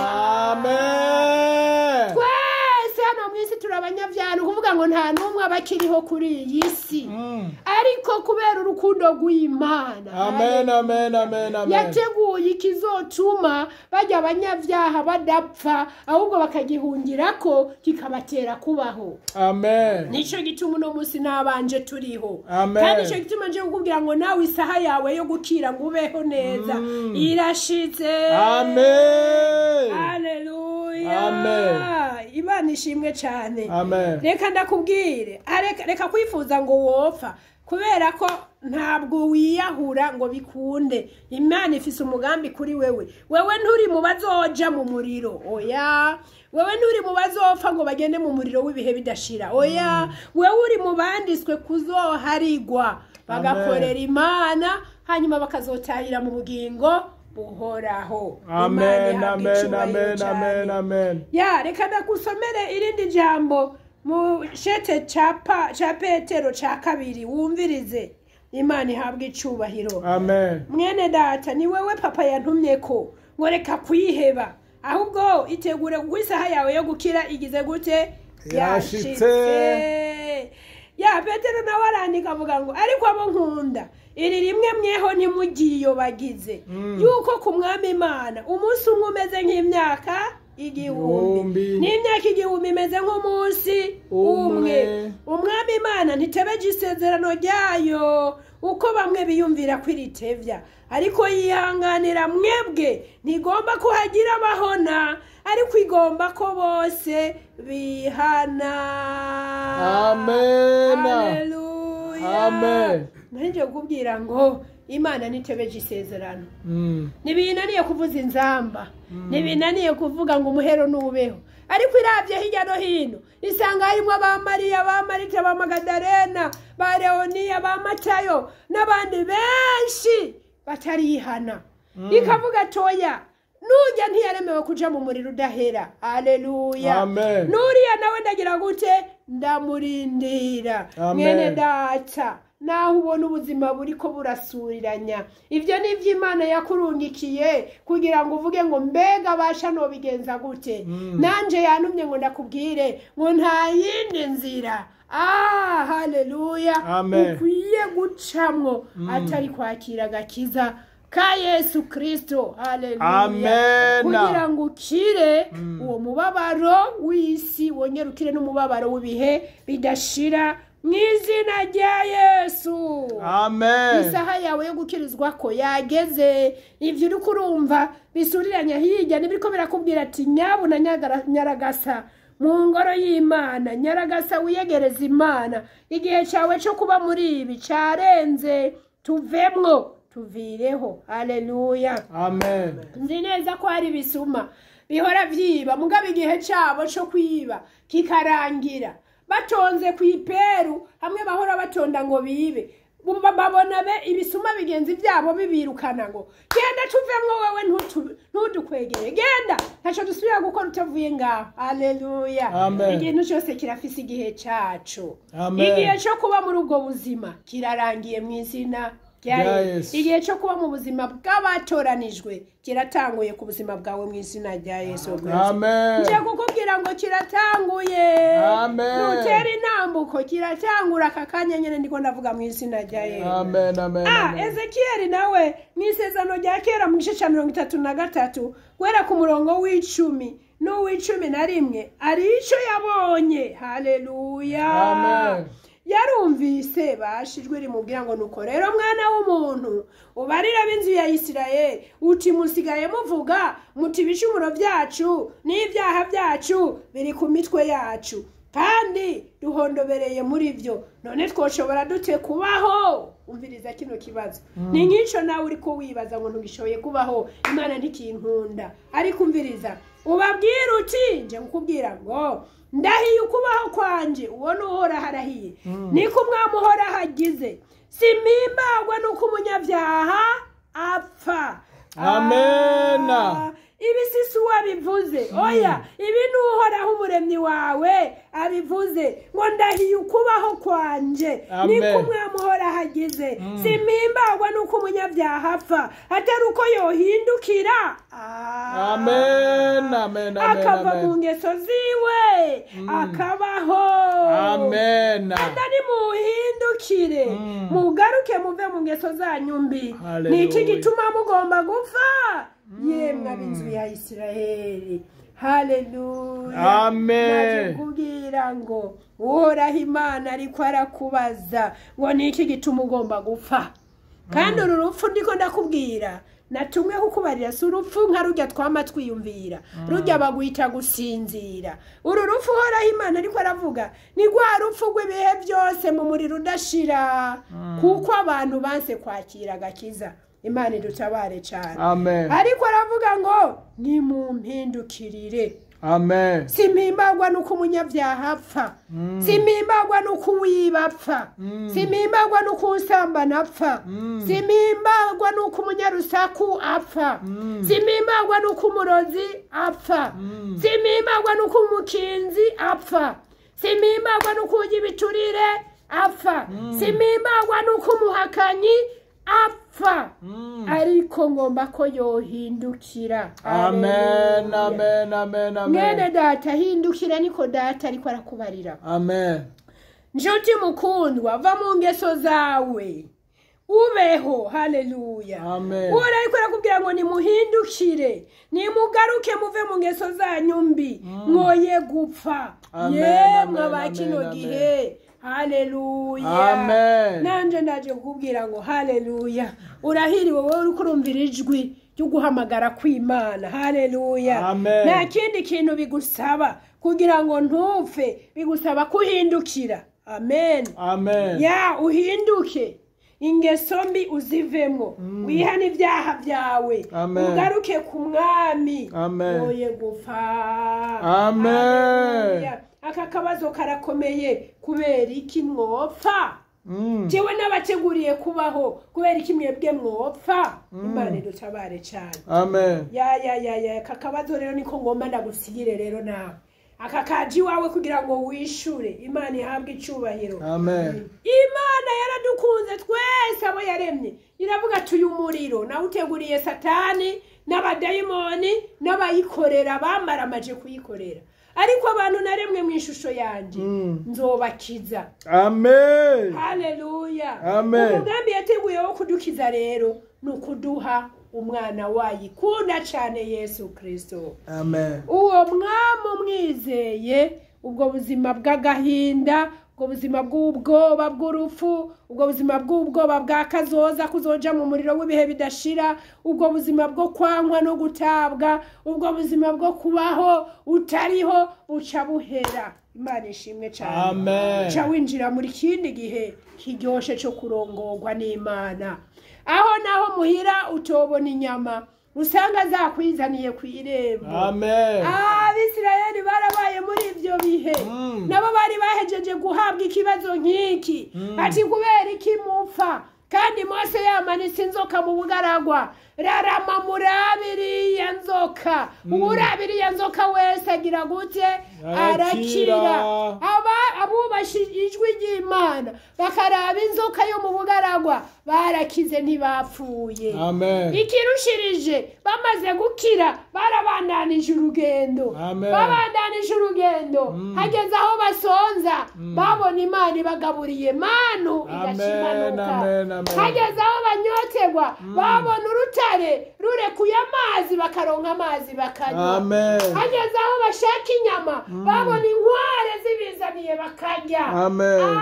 A: Amen.
B: Twese hano mu isi turi abanyabyaha, ni ukuvuga ngo nta n'umwe aba akiriho kuri iyi si. Ariko kubera urukundo rw'Imana,
A: Amen, amen, amen, amen.
B: yateguye ikizotuma bajya abanyabyaha badapfa, ahubwo bakagihungirako kikabatera kubaho.
A: Amen.
B: Nicyo gituma uno munsi n'abanje turiho.
A: Amen.
B: Kandi icyo gituma nje kukubwira ngo nawe isaha yawe yo gukira ngo ubeho neza irashitse.
A: Amen.
B: Haleluya.
A: Amen.
B: Imana ishimwe cyane.
A: Amen.
B: Reka ndakubwire, reka kwifuza ngo wopfa, kubera ko ntabwo wiyahura ngo bikunde. Imana ifise umugambi kuri wewe. Wewe nturi mu bazoja mu muriro, oya. Wewe nturi mu bazopfa ngo bagende mu muriro w'ibihe bidashira, oya. Wewe uri mu banditswe kuzoharigwa, bagakorera Imana, hanyuma bakazotahira mu bugingo buhoraho. Imana
A: Amen,
B: ihabwe
A: amen,
B: icubahiro
A: amen,
B: cane.
A: amen, amen.
B: Ya, reka ndagusomere irindi jambo mu shete ca Petero ca kabiri, wumvirize. Imana ihabwe icubahiro.
A: Amen.
B: Mwene data, ni wewe papa yantumye ko ngo reka kwiheba, ahubwo itegure kuko isaha yawe yo gukira igize gute?
A: Yashitse.
B: Ya, Petero nawe arandika avuga ngo: "Ariko abo nkunda, iri rimwe mweho ntimugiyobagize yuko ku Mwami Imana umunsi umwe umeze nk'imyaka 1000,
A: Igihumbi.
B: n'imyaka 1000 imeze nk'umunsi umwe.
A: Umwe.
B: Umwami Imana ntitebeje isezerano ryayo uko bamwe biyumvira ko iritevya, ariko yihanganira mwebwe, ntigomba ko hagira abahona, ariko igomba ko bose bihana."
A: Amen.
B: Haleluya.
A: Amen.
B: Nanje kukubwira ngo Imana ntitebeje isezerano. Ntibinaniye kuvuza inzamba, ntibinaniye kuvuga ngo umuhero nubeho, ariko irabye hirya no hino isanga harimo ba Mariya, ba Marita, ba Magadarena, ba Leoniya, ba Matayo n'abandi benshi batarihana, ikavuga toya, nujya ntiyaremewe kuja mu muriro udahera. Aleluya.
A: Amen.
B: Nuriya nawe ndagira gute? Ndamurindira.
A: Amen.
B: Mwene data, naho ubona ubuzima buriko burasuriranya, ibyo ni iby'Imana yakurungikiye kugira ngo uvuge ngo: "Mbega basha nobigenza gute?" Nanje yantumye ngo ndakubwire ngo nta yindi nzira, haleluya,
A: Amen.
B: ukwiye gucamwo atari kwakira agakiza ka Yesu Kristo. Haleluya.
A: Amen.
B: Kugira ngo ukire uwo mubabaro w'isi, wongere ukire n'umubabaro w'ibihe bidashira mu izina rya Yesu.
A: Amen.
B: Isaha yawe yo gukirizwa ko yageze. Ivyo uriko urumva bisuriranya hirya nibiriko birakubwira ati: "Nyabuna nyaragasa mu ngoro y'Imana, nyaragasa wiyegereza Imana. Igihe cyawe cyo kuba muri ibi cyarenze, tuvemwo, tuvireho." Haleluya.
A: Amen.
B: Nzi neza ko hari ibisuma bihora vyiba, mugabo igihe cabo co kwiba kikarangira batonze ku iperu hamwe bahora batonda ngo bibe. Babona be ibisuma bigenzi byabo bibirukana ngo genda tuvemwo wewe ntudukwegere, genda ntaco dusubira gukora utavuye ngaho. Haleluya. Ikintu cyose kirafise igihe caco. Igihe cyo kuba muri ubwo buzima kirarangiye mu izina rya Yesu. Igihe cyo kuba mu buzima bw'abatoranijwe kiratanguye ku buzima bwawe mu izina rya Yesu Kristo. Nje kukubwira ngo kiratanguye. Nutera intambuko kiratangura aka kanya nyene ndiko ndavuga mu izina rya Yesu.
A: Amen, amen, amen.
B: Ezekiyeli nawe mu isezerano rya kera mu gice cya 33 guhera ku murongo w'10 n'uw'11 ari ico yabonye. Haleluya.
A: Amen.
B: Yarumvise bashijwe rimubwira ngo nuko rero mwana w'umuntu ubarira b'inzu ya Isirayeli uti musigaye muvuga muti ibicumuro byacu n'ibyaha byacu biri ku mitwe yacu kandi duhondobereye muri byo, none twoshobora dute kubaho? Umviriza kino kibazo. Ni nk'icyo nawe uri ko wibaza ngo ntugishoboye kubaho, Imana ntikinkunda. Ariko umviriza, ubabwira uti nje kukubwira ngo ndahiye ukubaho kwanje, uwo ni Uhoraho arahiye, niko umwami Uhoraho agize, simpimbagwa nuko umunyabyaha apfa.
A: Amen.
B: Ibi si uwabivuze, oya, ibi ni Uhoraho umuremyi wawe abivuze ngo ndahiye ukubaho kwanje, niko umwami Uhoraho agize, simpimbagwa nuko umunyabyaha apfa, atari uko yohindukira.
A: Amen, amen,
B: akava mu ngeso ziwe akabaho.
A: Amen.
B: Atari muhindukire, mugaruke muve mu ngeso zanyu mbi. Niki gituma mugomba gupfa? Yemwe ab'inzu ya Isirayeli. Haleluya.
A: Amen.
B: Nakubwira ngo Uhoraho Imana ariko arakubaza ngo niki gituma ugomba gupfa? Kandi uru rupfu ndiko ndakubwira natumwe kukubarira si urupfu nka rujya twama twiyumvira, rujya bagwita gusinzira. Uru rupfu Uhoraho Imana ariko aravuga ni rwa rupfu rw'ibihe byose mu muriro udashira, kuko abantu banse kwakira agakiza. Imana idutabare cyane.
A: Amen.
B: Ariko aravuga ngo nimumpindukirire.
A: Amen.
B: Simpimbagwa nuko umunyabyaha apfa, simpimbagwa nuko uwiba apfa, simpimbagwa nuko usambana apfa, simpimbagwa nuko umunyarusaku apfa, simpimbagwa nuko umurozi apfa, simpimbagwa nuko umukinzi apfa, simpimbagwa nuko urya ibiturire apfa, simpimbagwa nuko umuhakanyi apfa. Ariko ngomba ko yohindukira.
A: Amen, amen, amen, amen.
B: Mwene data hindukira, niko data ariko arakubarira.
A: Amen.
B: Nshuti mukundwa, va mu ngeso zawe ubeho. Haleluya.
A: Amen.
B: Uhoraho ariko arakubwira ngo nimuhindukire, nimugaruke muve mu ngeso zanyu mbi, mwoye gupfa. Yemwe aba kino gihe. Haleluya.
A: Amen.
B: Nanje ndaje kukubwira ngo haleluya. Urahiriwe wowe uri kurumvira ijwi ryo guhamagara kw'Imana. Haleluya.
A: Amen.
B: Nta kindi kintu bigusaba kugira ngo ntupfe, bigusaba kuhindukira. Amen.
A: Amen.
B: Ya uhinduke, ingeso mbi uzivemwo, wihane ibyaha byawe, ugaruke ku mwami, woye gupfa.
A: Amen.
B: Aka kabazo karakomeye. Kubera iki mwopfa? Jewe n'abateguriye kubaho, kubera iki mwebwe mwopfa? Imana idutabare cyane.
A: Amen.
B: Ya ya ya ya, aka kabazo rero niko ngomba ndagusigire rero nawe. Aka kaji wawe kugira ngo wishure. Imana ihabwe icubahiro.
A: Amen.
B: Imana yaradukunze twese abo yaremye. Iravuga ati uyu muriro nawuteguriye Satani n'abadayimoni n'abayikorera bamaramaje kuyikorera. Ariko abantu naremwe mu ishusho yanjye nzobakiza.
A: Amen.
B: Haleluya.
A: Amen.
B: Umugambi yateguye wo kudukiza rero ni ukuduha umwana wayikunda cyane Yesu Kristo.
A: Amen.
B: Uwo mwami umwizeye, ubwo buzima bw'agahinda, ubwo buzima bw'ubwoba bw'urupfu, ubwo buzima bw'ubwoba bwa kazoza kuzoja mu muriro w'ibihe bidashira, ubwo buzima bwo kwankwa no gutabwa, ubwo buzima bwo kubaho utariho buca buhera. Imana ishimwe cyane.
A: Amen.
B: Uca winjira muri kindi gihe kiryoshe cyo kurongorwa n'Imana. Aho naho muhira utobona inyama, Usanga zakwizaniye ku irembo.
A: Amen.
B: Abisirayeli barabaye muri ibyo bihe. Nabo bari bahejeje guhabwa ikibazo nk'iki. Ati kubera iki mupfa? Kandi Mose yamanitse inzoka mu bugaragwa. Rarama murabiriya nzoka. Uwurabiriya nzoka wese agira gute? Arakira. Abubashe ijwi ry'Imana bakaraba inzoka yo mu bugaragwa barakize ntibapfuye.
A: Amen.
B: Ikirushirije bamaze gukira barabandanije urugendo. Babandanije urugendo. Hageze aho basonza babona Imana ibagaburiye manu igashimanuka. Hageze aho banyotegwa babona urutare rurekuye amazi bakaronka amazi bakanywa. Hageze aho bashaka inyama babona inkware zibizaniye bakarya.
A: Amen.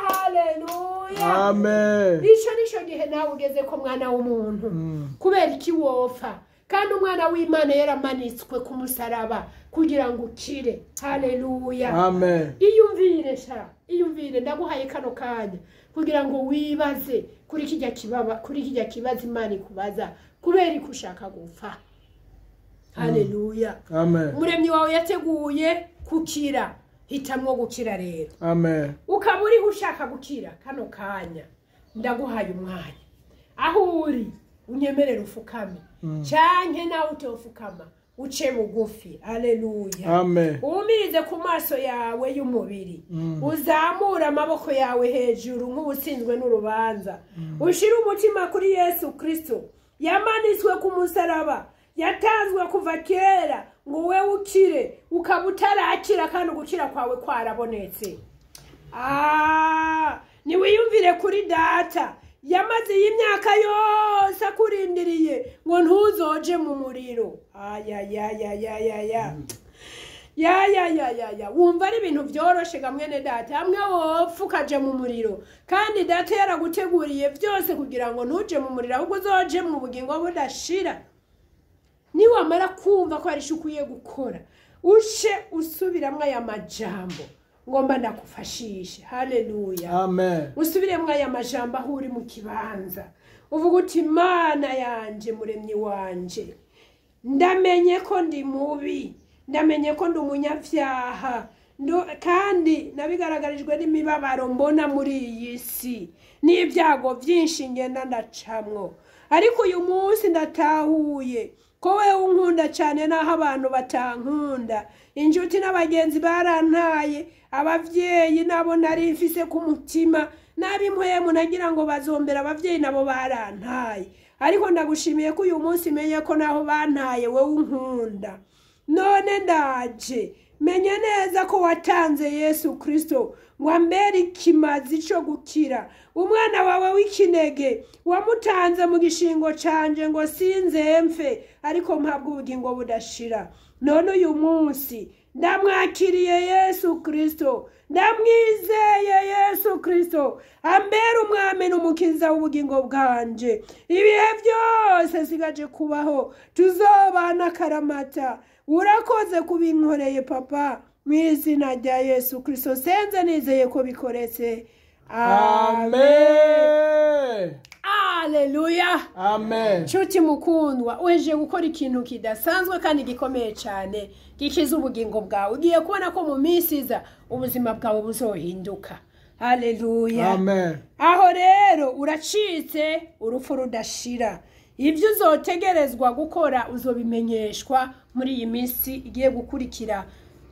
B: Haleluya.
A: Amen.
B: Ico nico gihe nawe ugeze ko mwana w'umuntu. Kubera iki wopfa? Kandi umwana w'Imana yaramanitswe ku musaraba kugira ngo ukire. Haleluya.
A: Amen.
B: Iyumvire sha, iyumvire, ndaguhaye kano kanya kugira ngo wibaze kuri kijya kibaba, kuri kijya kibazo Imana ikubaza kubera ikushaka gupfa. Haleluya.
A: Amen.
B: Umuremyi wawe yateguye kukira, hitamwo gukira rero.
A: Amen.
B: Ukaba uri ushaka gukira kano kanya, ndaguhaye umwanya. Aho uri unyemerere ufukame. Canke nawe utofukama uce bugufi. Haleluya.
A: Amen.
B: Umirize ku maso yawe y'umubiri. Uzamura amaboko yawe hejuru nk'ubutsinzwe n'urubanza. Ushire umutima kuri Yesu Kristo yamanitswe ku musaraba, yatanzwe kuva kera ngo wewe ukire, ukaba utarakira kandi ugukira kwawe kwarabonetse. Niwiyumvire kuri data yamaze iyi myaka yose akurindiriye ngo ntuzoje mu muriro. Ya. Wumva ari ibintu byoroshe gamwene data, hamwe wopfa ukaja mu muriro, kandi data yaraguteguriye byose kugira ngo ntuje mu muriro ahubwo uzoje mu bugingo budashira. Niwamara kumva ko hari icyo ukwiye gukora, ushe usubiramwo aya majambo ngomba ndakufashishe. Haleluya.
A: Amen.
B: Usubiremwo aya majambo aho uri mu kibanza, uvuga uti Imana yanje, muremyi wanje, ndamenye ko ndi mubi, ndamenye ko ndi umunyabyaha, kandi nabigaragarijwe n'imibabaro mbona muri iyi si n'ibyago byinshi ngenda ndacamwo, ariko uyu munsi ndatahuye ko wewe unkunda cyane naho abantu batankunda. Inshuti n'abagenzi barantaye, abavyeyi nabo nari mfise ku mutima, n'ab'impwemu nagira ngo bazombera abavyeyi nabo barantaye, ariko ndagushimiye ko uyu munsi menye ko naho bantaye wewe unkunda. None ndaje menye neza ko watanze Yesu Kristo ngo ambere ikimazi cyo gukira. Umwana wawe w'ikinege wamutanze mu gishingo canje ngo sinze mfe, ariko mpabwe ubugingo budashira. None uyu munsi ndamwakiriye Yesu Kristo, ndamwizeye Yesu Kristo ambere umwami n'umukiza w'ubugingo bwanje. Ibihe byose sigaje kubaho tuzobana karamata. Urakoze kubinkoreye papa, mu izina rya Yesu Kristo senze nizeye ko bikoretse.
A: Amen.
B: Haleluya.
A: Amen.
B: Nshuti mukundwa, uhejeje gukora ikintu kidasanzwe kandi gikomeye cyane gikiza ubugingo bwawe. Ugiye kubona ko mu minsi iza ubuzima bwawe buzohinduka. Haleluya.
A: Amen.
B: Aho rero uracitse urupfu rudashira. Ibyo uzotegerezwa gukora uzobimenyeshwa muri iyi minsi igiye gukurikira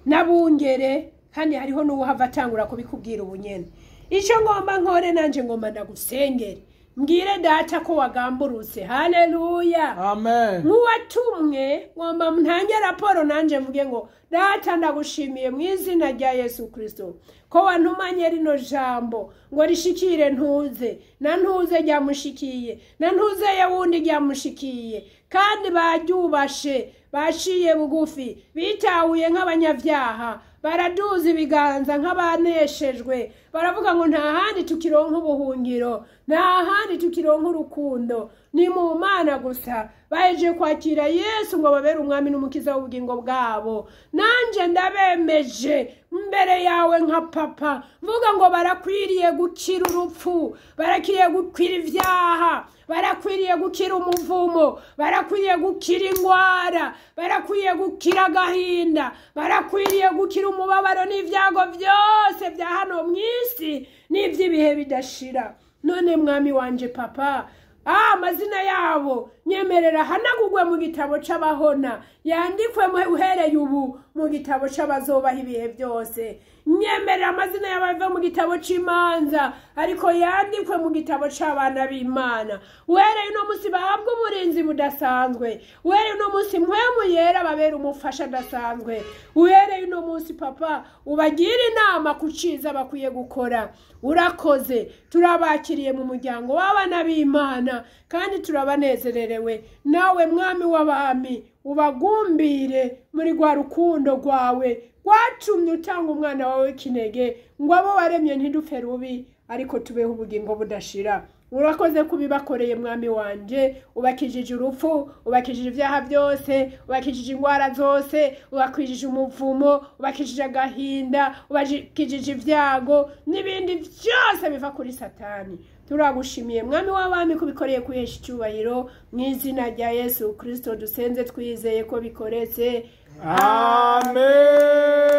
B: n'abungere, kandi hariho n'uwuhava atangura kubikubwira ubunyene. Icyo ngomba nkore nanje ngomba ndagusengere, mbwire data ko wagamburutse. Haleluya.
A: Amen.
B: Nk'uwatumwe ngomba ntange raporo nanje mvuge ngo data ndagushimiye mu izina rya Yesu Kristo ko wantumanye rino jambo ngo rishikire ntuze na ntuze ryamushikiye na ntuze yawundi ryamushikiye, kandi baryubashe baciye bugufi, bitahuye nk'abanyabyaha, baraduza ibiganza nk'abaneshejwe, baravuga ngo nta handi tukironka ubuhungiro, Nta handi tukironka urukundo, ni mu Mana gusa. Bahejeje kwakira Yesu ngo babere umwami n'umukiza w'ubugingo bwabo. Nanje ndabemeje mbere yawe nka papa, mvuga ngo barakwiriye gukira urupfu, barakwiriye gukira ibyaha, barakwiriye gukira umuvumo, barakwiriye gukira ingwara, barakwiriye gukira agahinda, barakwiriye gukira umubabaro n'ibyago byose bya hano mu isi n'iby'ibihe bidashira. None mwami wanje papa, amazina yabo nyemerera hanagugwe mu gitabo c'abahona, yandikwe uhereye ubu mu gitabo c'abazobaho ibihe byose. Nyemerera amazina y'abava mu gitabo c'imanza, ariko yandikwe mu gitabo c'abana b'Imana. Uhereye uno munsi bahabwe uburinzi budasanzwe, uhereye uno munsi mpwemu yera babera umufasha adasanzwe, uhereye uno munsi papa ubagira inama ku ciza bakwiye gukora. Urakoze, turabakiriye mu muryango w'abana b'Imana kandi turabanezererewe. Nawe mwami w'abami ubagumbire muri rwa rukundo rwawe rwatumye utanga umwana wawe w'ikinege ngo abo waremye ntidupfe rubi, ariko tubeho ubugingo budashira. Urakoze kubibakoreye mwami wanje, ubakijije urupfu, ubakijije ibyaha byose, ubakijije ingwara zose, ubakijije umuvumo, ubakijije agahinda, ubakijije ibyago n'ibindi byose biva kuri Satani. Turagushimiye mwami w'abami kubikoreye kuhesha icyubahiro, mu izina rya Yesu Kristo dusenze twizeye ko bikoretse.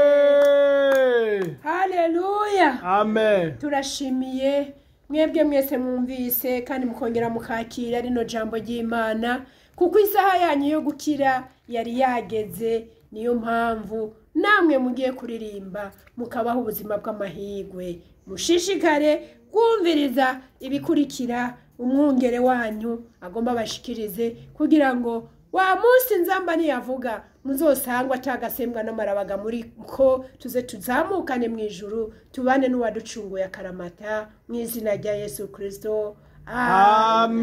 A: Amen.
B: Haleluya.
A: Amen.
B: Turashimiye mwebwe mwese mwumvise kandi mukongera mukakira rino jambo ry'Imana, kuko isaha yanyu yo gukira yari yageze. Niyo mpamvu namwe mugiye kuririmba mukabaho ubuzima bw'amahirwe. Mushishikare kumviriza ibikurikira umwungere wanyu agomba bashikirize, kugira ngo wa munsi nzamba niyavuga muzosangwa atagasembwa n'amarabaga muri ko, tuze tuzamukane mu ijuru tubane n'uwaducunguye akaramata, mu izina rya Yesu Kristo.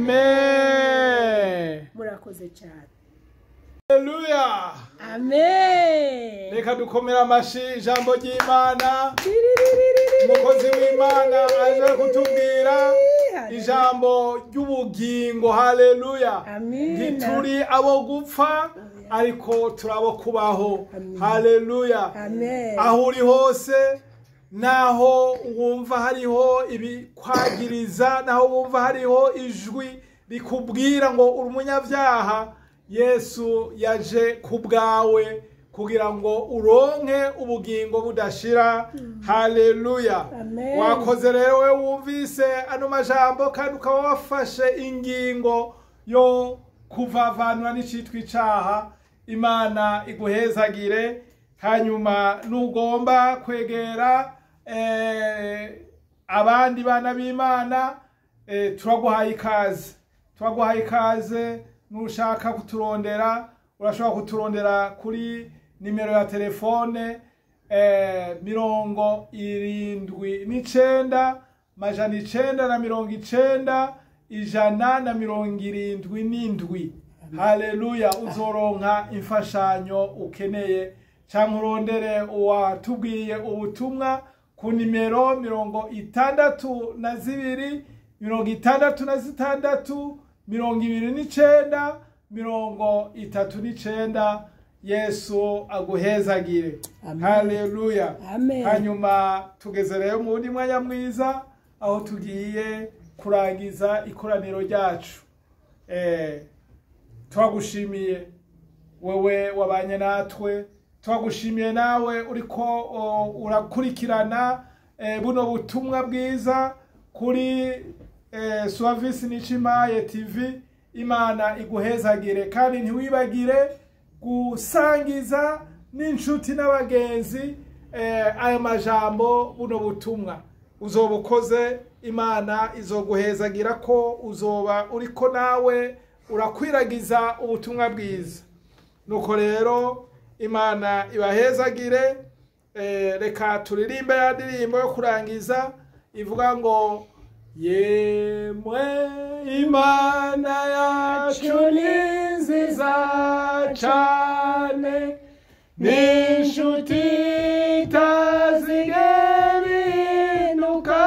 A: Amen.
B: Murakoze cyane.
A: Haleluya.
B: Amen.
A: Reka dukomera amashi ijambo ry'Imana. Umukozi w'Imana aje kutubwira ijambo ry'ubugingo. Haleluya. Ntituri abo gupfa, ariko turabo kubaho. Haleluya. Aho uri hose, naho wumva hariho ibikwagiriza, naho wumva hariho ijwi rikubwira ngo uri umunyabyaha, Yesu yaje ku bwawe kugira ngo uronke ubugingo budashira. Haleluya. Wakoze rero we wumvise ano majambo kandi ukaba wafashe ingingo yo kuvavanura n'icitwa icaha. Imana iguhezagire. Hanyuma nugomba kwegera abandi bana b'Imana, turaguhaye ikaze, turaguhaye ikaze. Nushaka kuturondera urashobora kuturondera kuri nimero ya telefone 79 990 177. Haleluya. Uzoronka imfashanyo ukeneye, cyangwa urondere uwatubwiye ubutumwa ku nimero 62 66 29 39. Yesu aguhezagire. Haleluya. Hanyuma tugeze rero mu wundi mwanya mwiza aho tugiye kurangiza ikoraniro ryacu. Twagushimiye wewe wabanye natwe, twagushimiye nawe uriko urakurikirana buno butumwa bwiza kuri Suavisi Nichimaye TV. Imana iguhezagire, kandi ntiwibagire gusangiza n'inshuti n'abagenzi aya majambo, buno butumwa. Uzoba ukoze, Imana izoguhezagira ko uzoba uriko nawe urakwiragiza ubutumwa bwiza. Nuko rero Imana ibahezagire. Reka turirimbe ya ndirimbo yo kurangiza ivuga ngo yemwe Imana yacu ni nziza cyane, ni inshuti itazigera ihinduka,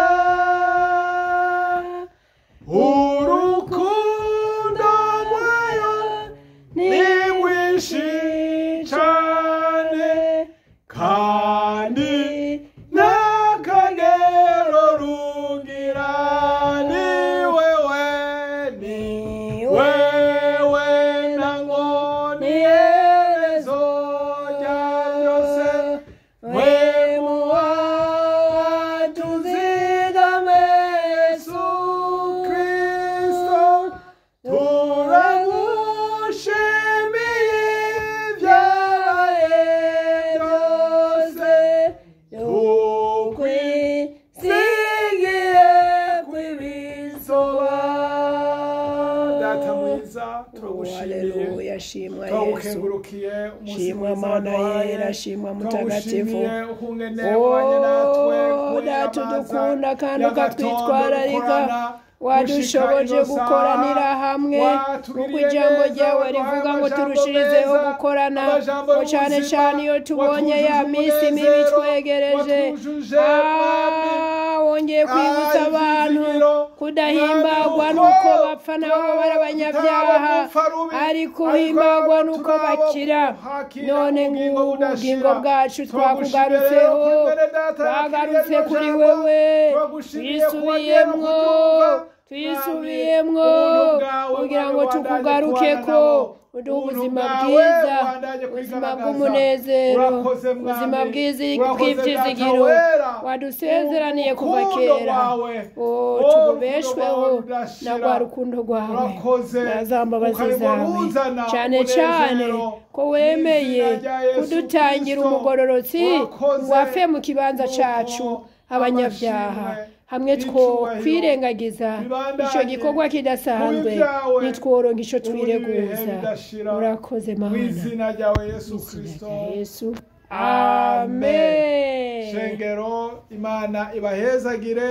A: mwiza, turagushimiye,
B: Haleluya, shimwa Yesu.
A: turagukengurukiye umunsi
B: Shimwa
A: mwiza
B: Mana
A: waduhaye.
B: yera, shimwa Mutagatifu.
A: Turagushimiye ukungene wabanye natwe
B: Oh,
A: kubera
B: data
A: amaza
B: udukunda kandi
A: y'agatondo
B: ukatwitwararika,
A: dukorana
B: wadushoboje
A: gushika ino saha.
B: gukoranira hamwe
A: Watugiriye
B: kuko ijambo
A: neza,
B: ryawe
A: waduhaye
B: rivuga ngo
A: amajambo
B: turushirizeho
A: meza,
B: gukorana,
A: amajambo
B: ngo cane
A: y'ubuzima,
B: cane iyo tubonye ya
A: watwujuje
B: minsi mibi
A: umunezero,
B: twegereje.
A: watwujuje, Mwami,
B: Wongeye kwibutsa
A: Ah,
B: abantu
A: ivyizigiro,
B: kudahimbagwa
A: Mwami,
B: nuko
A: uko
B: bapfa nabo bari abanyabyaha,
A: tutaba rubi,
B: ariko
A: ariko
B: uhimbagwa nuko
A: turabo
B: bakira.
A: kwakira
B: None
A: ubugingo
B: ngubu
A: budashira.
B: ubugingo bwacu
A: Turagushimiye rero
B: twakugarutseho,
A: kuri mwene data
B: twagarutse
A: yakiriye
B: kuri
A: rino jambo.
B: wewe,
A: Turagushimiye kuba agera
B: twisubiyemwo,
A: kuryumva.
B: twisubiyemwo
A: Mwami, ubuntu bwawe,
B: kugira ngo
A: Mwami, wandanye
B: tukugarukeko,
A: kubana nabo.
B: uduhe
A: Ubuntu
B: ubuzima
A: bwawe,
B: bwiza,
A: wandanye
B: ubuzima
A: kwigaragaza.
B: bw'umunezero,
A: Urakoze, Mwami.
B: ubuzima
A: Urakoze,
B: bw'ivyizigiro
A: Data wera.
B: wadusezeraniye kuva
A: Urukundo
B: kera.
A: rwawe.
B: Oh,
A: Oh, urukundo
B: tububeshweho
A: rwawe rudashira.
B: na rwa rukundo rwawe
A: Urakoze.
B: na za mbabazi
A: Ukarimo
B: zawe,
A: ruzana
B: cane
A: umunezero.
B: cane ko wemeye
A: Mu izina rya Yesu
B: kudutangira
A: Kristo.
B: umugororotsi
A: Urakoze.
B: ngo apfe mu kibanza
A: Nuko
B: cacu abanyabyaha,
A: amashimwe
B: hamwe
A: n'icubahiro
B: twokwirengagiza
A: bibandanye
B: ico gikorwa kidasanzwe,
A: kuba ibyawe,
B: nitworonka ico
A: ubu n'ibihe
B: twireguza.
A: bidashira.
B: Urakoze
A: Mu
B: Mana,
A: izina ryawe Yesu
B: Mu izina
A: Kristo.
B: rya Yesu,
A: Amen.
B: amen.
A: Shengero, Imana ibahezagire,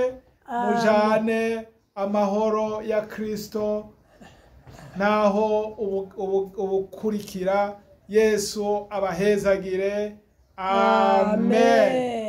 A: mujane amahoro ya Kristo, naho ubukurikira Yesu abahezagire. Amen.
B: Amen.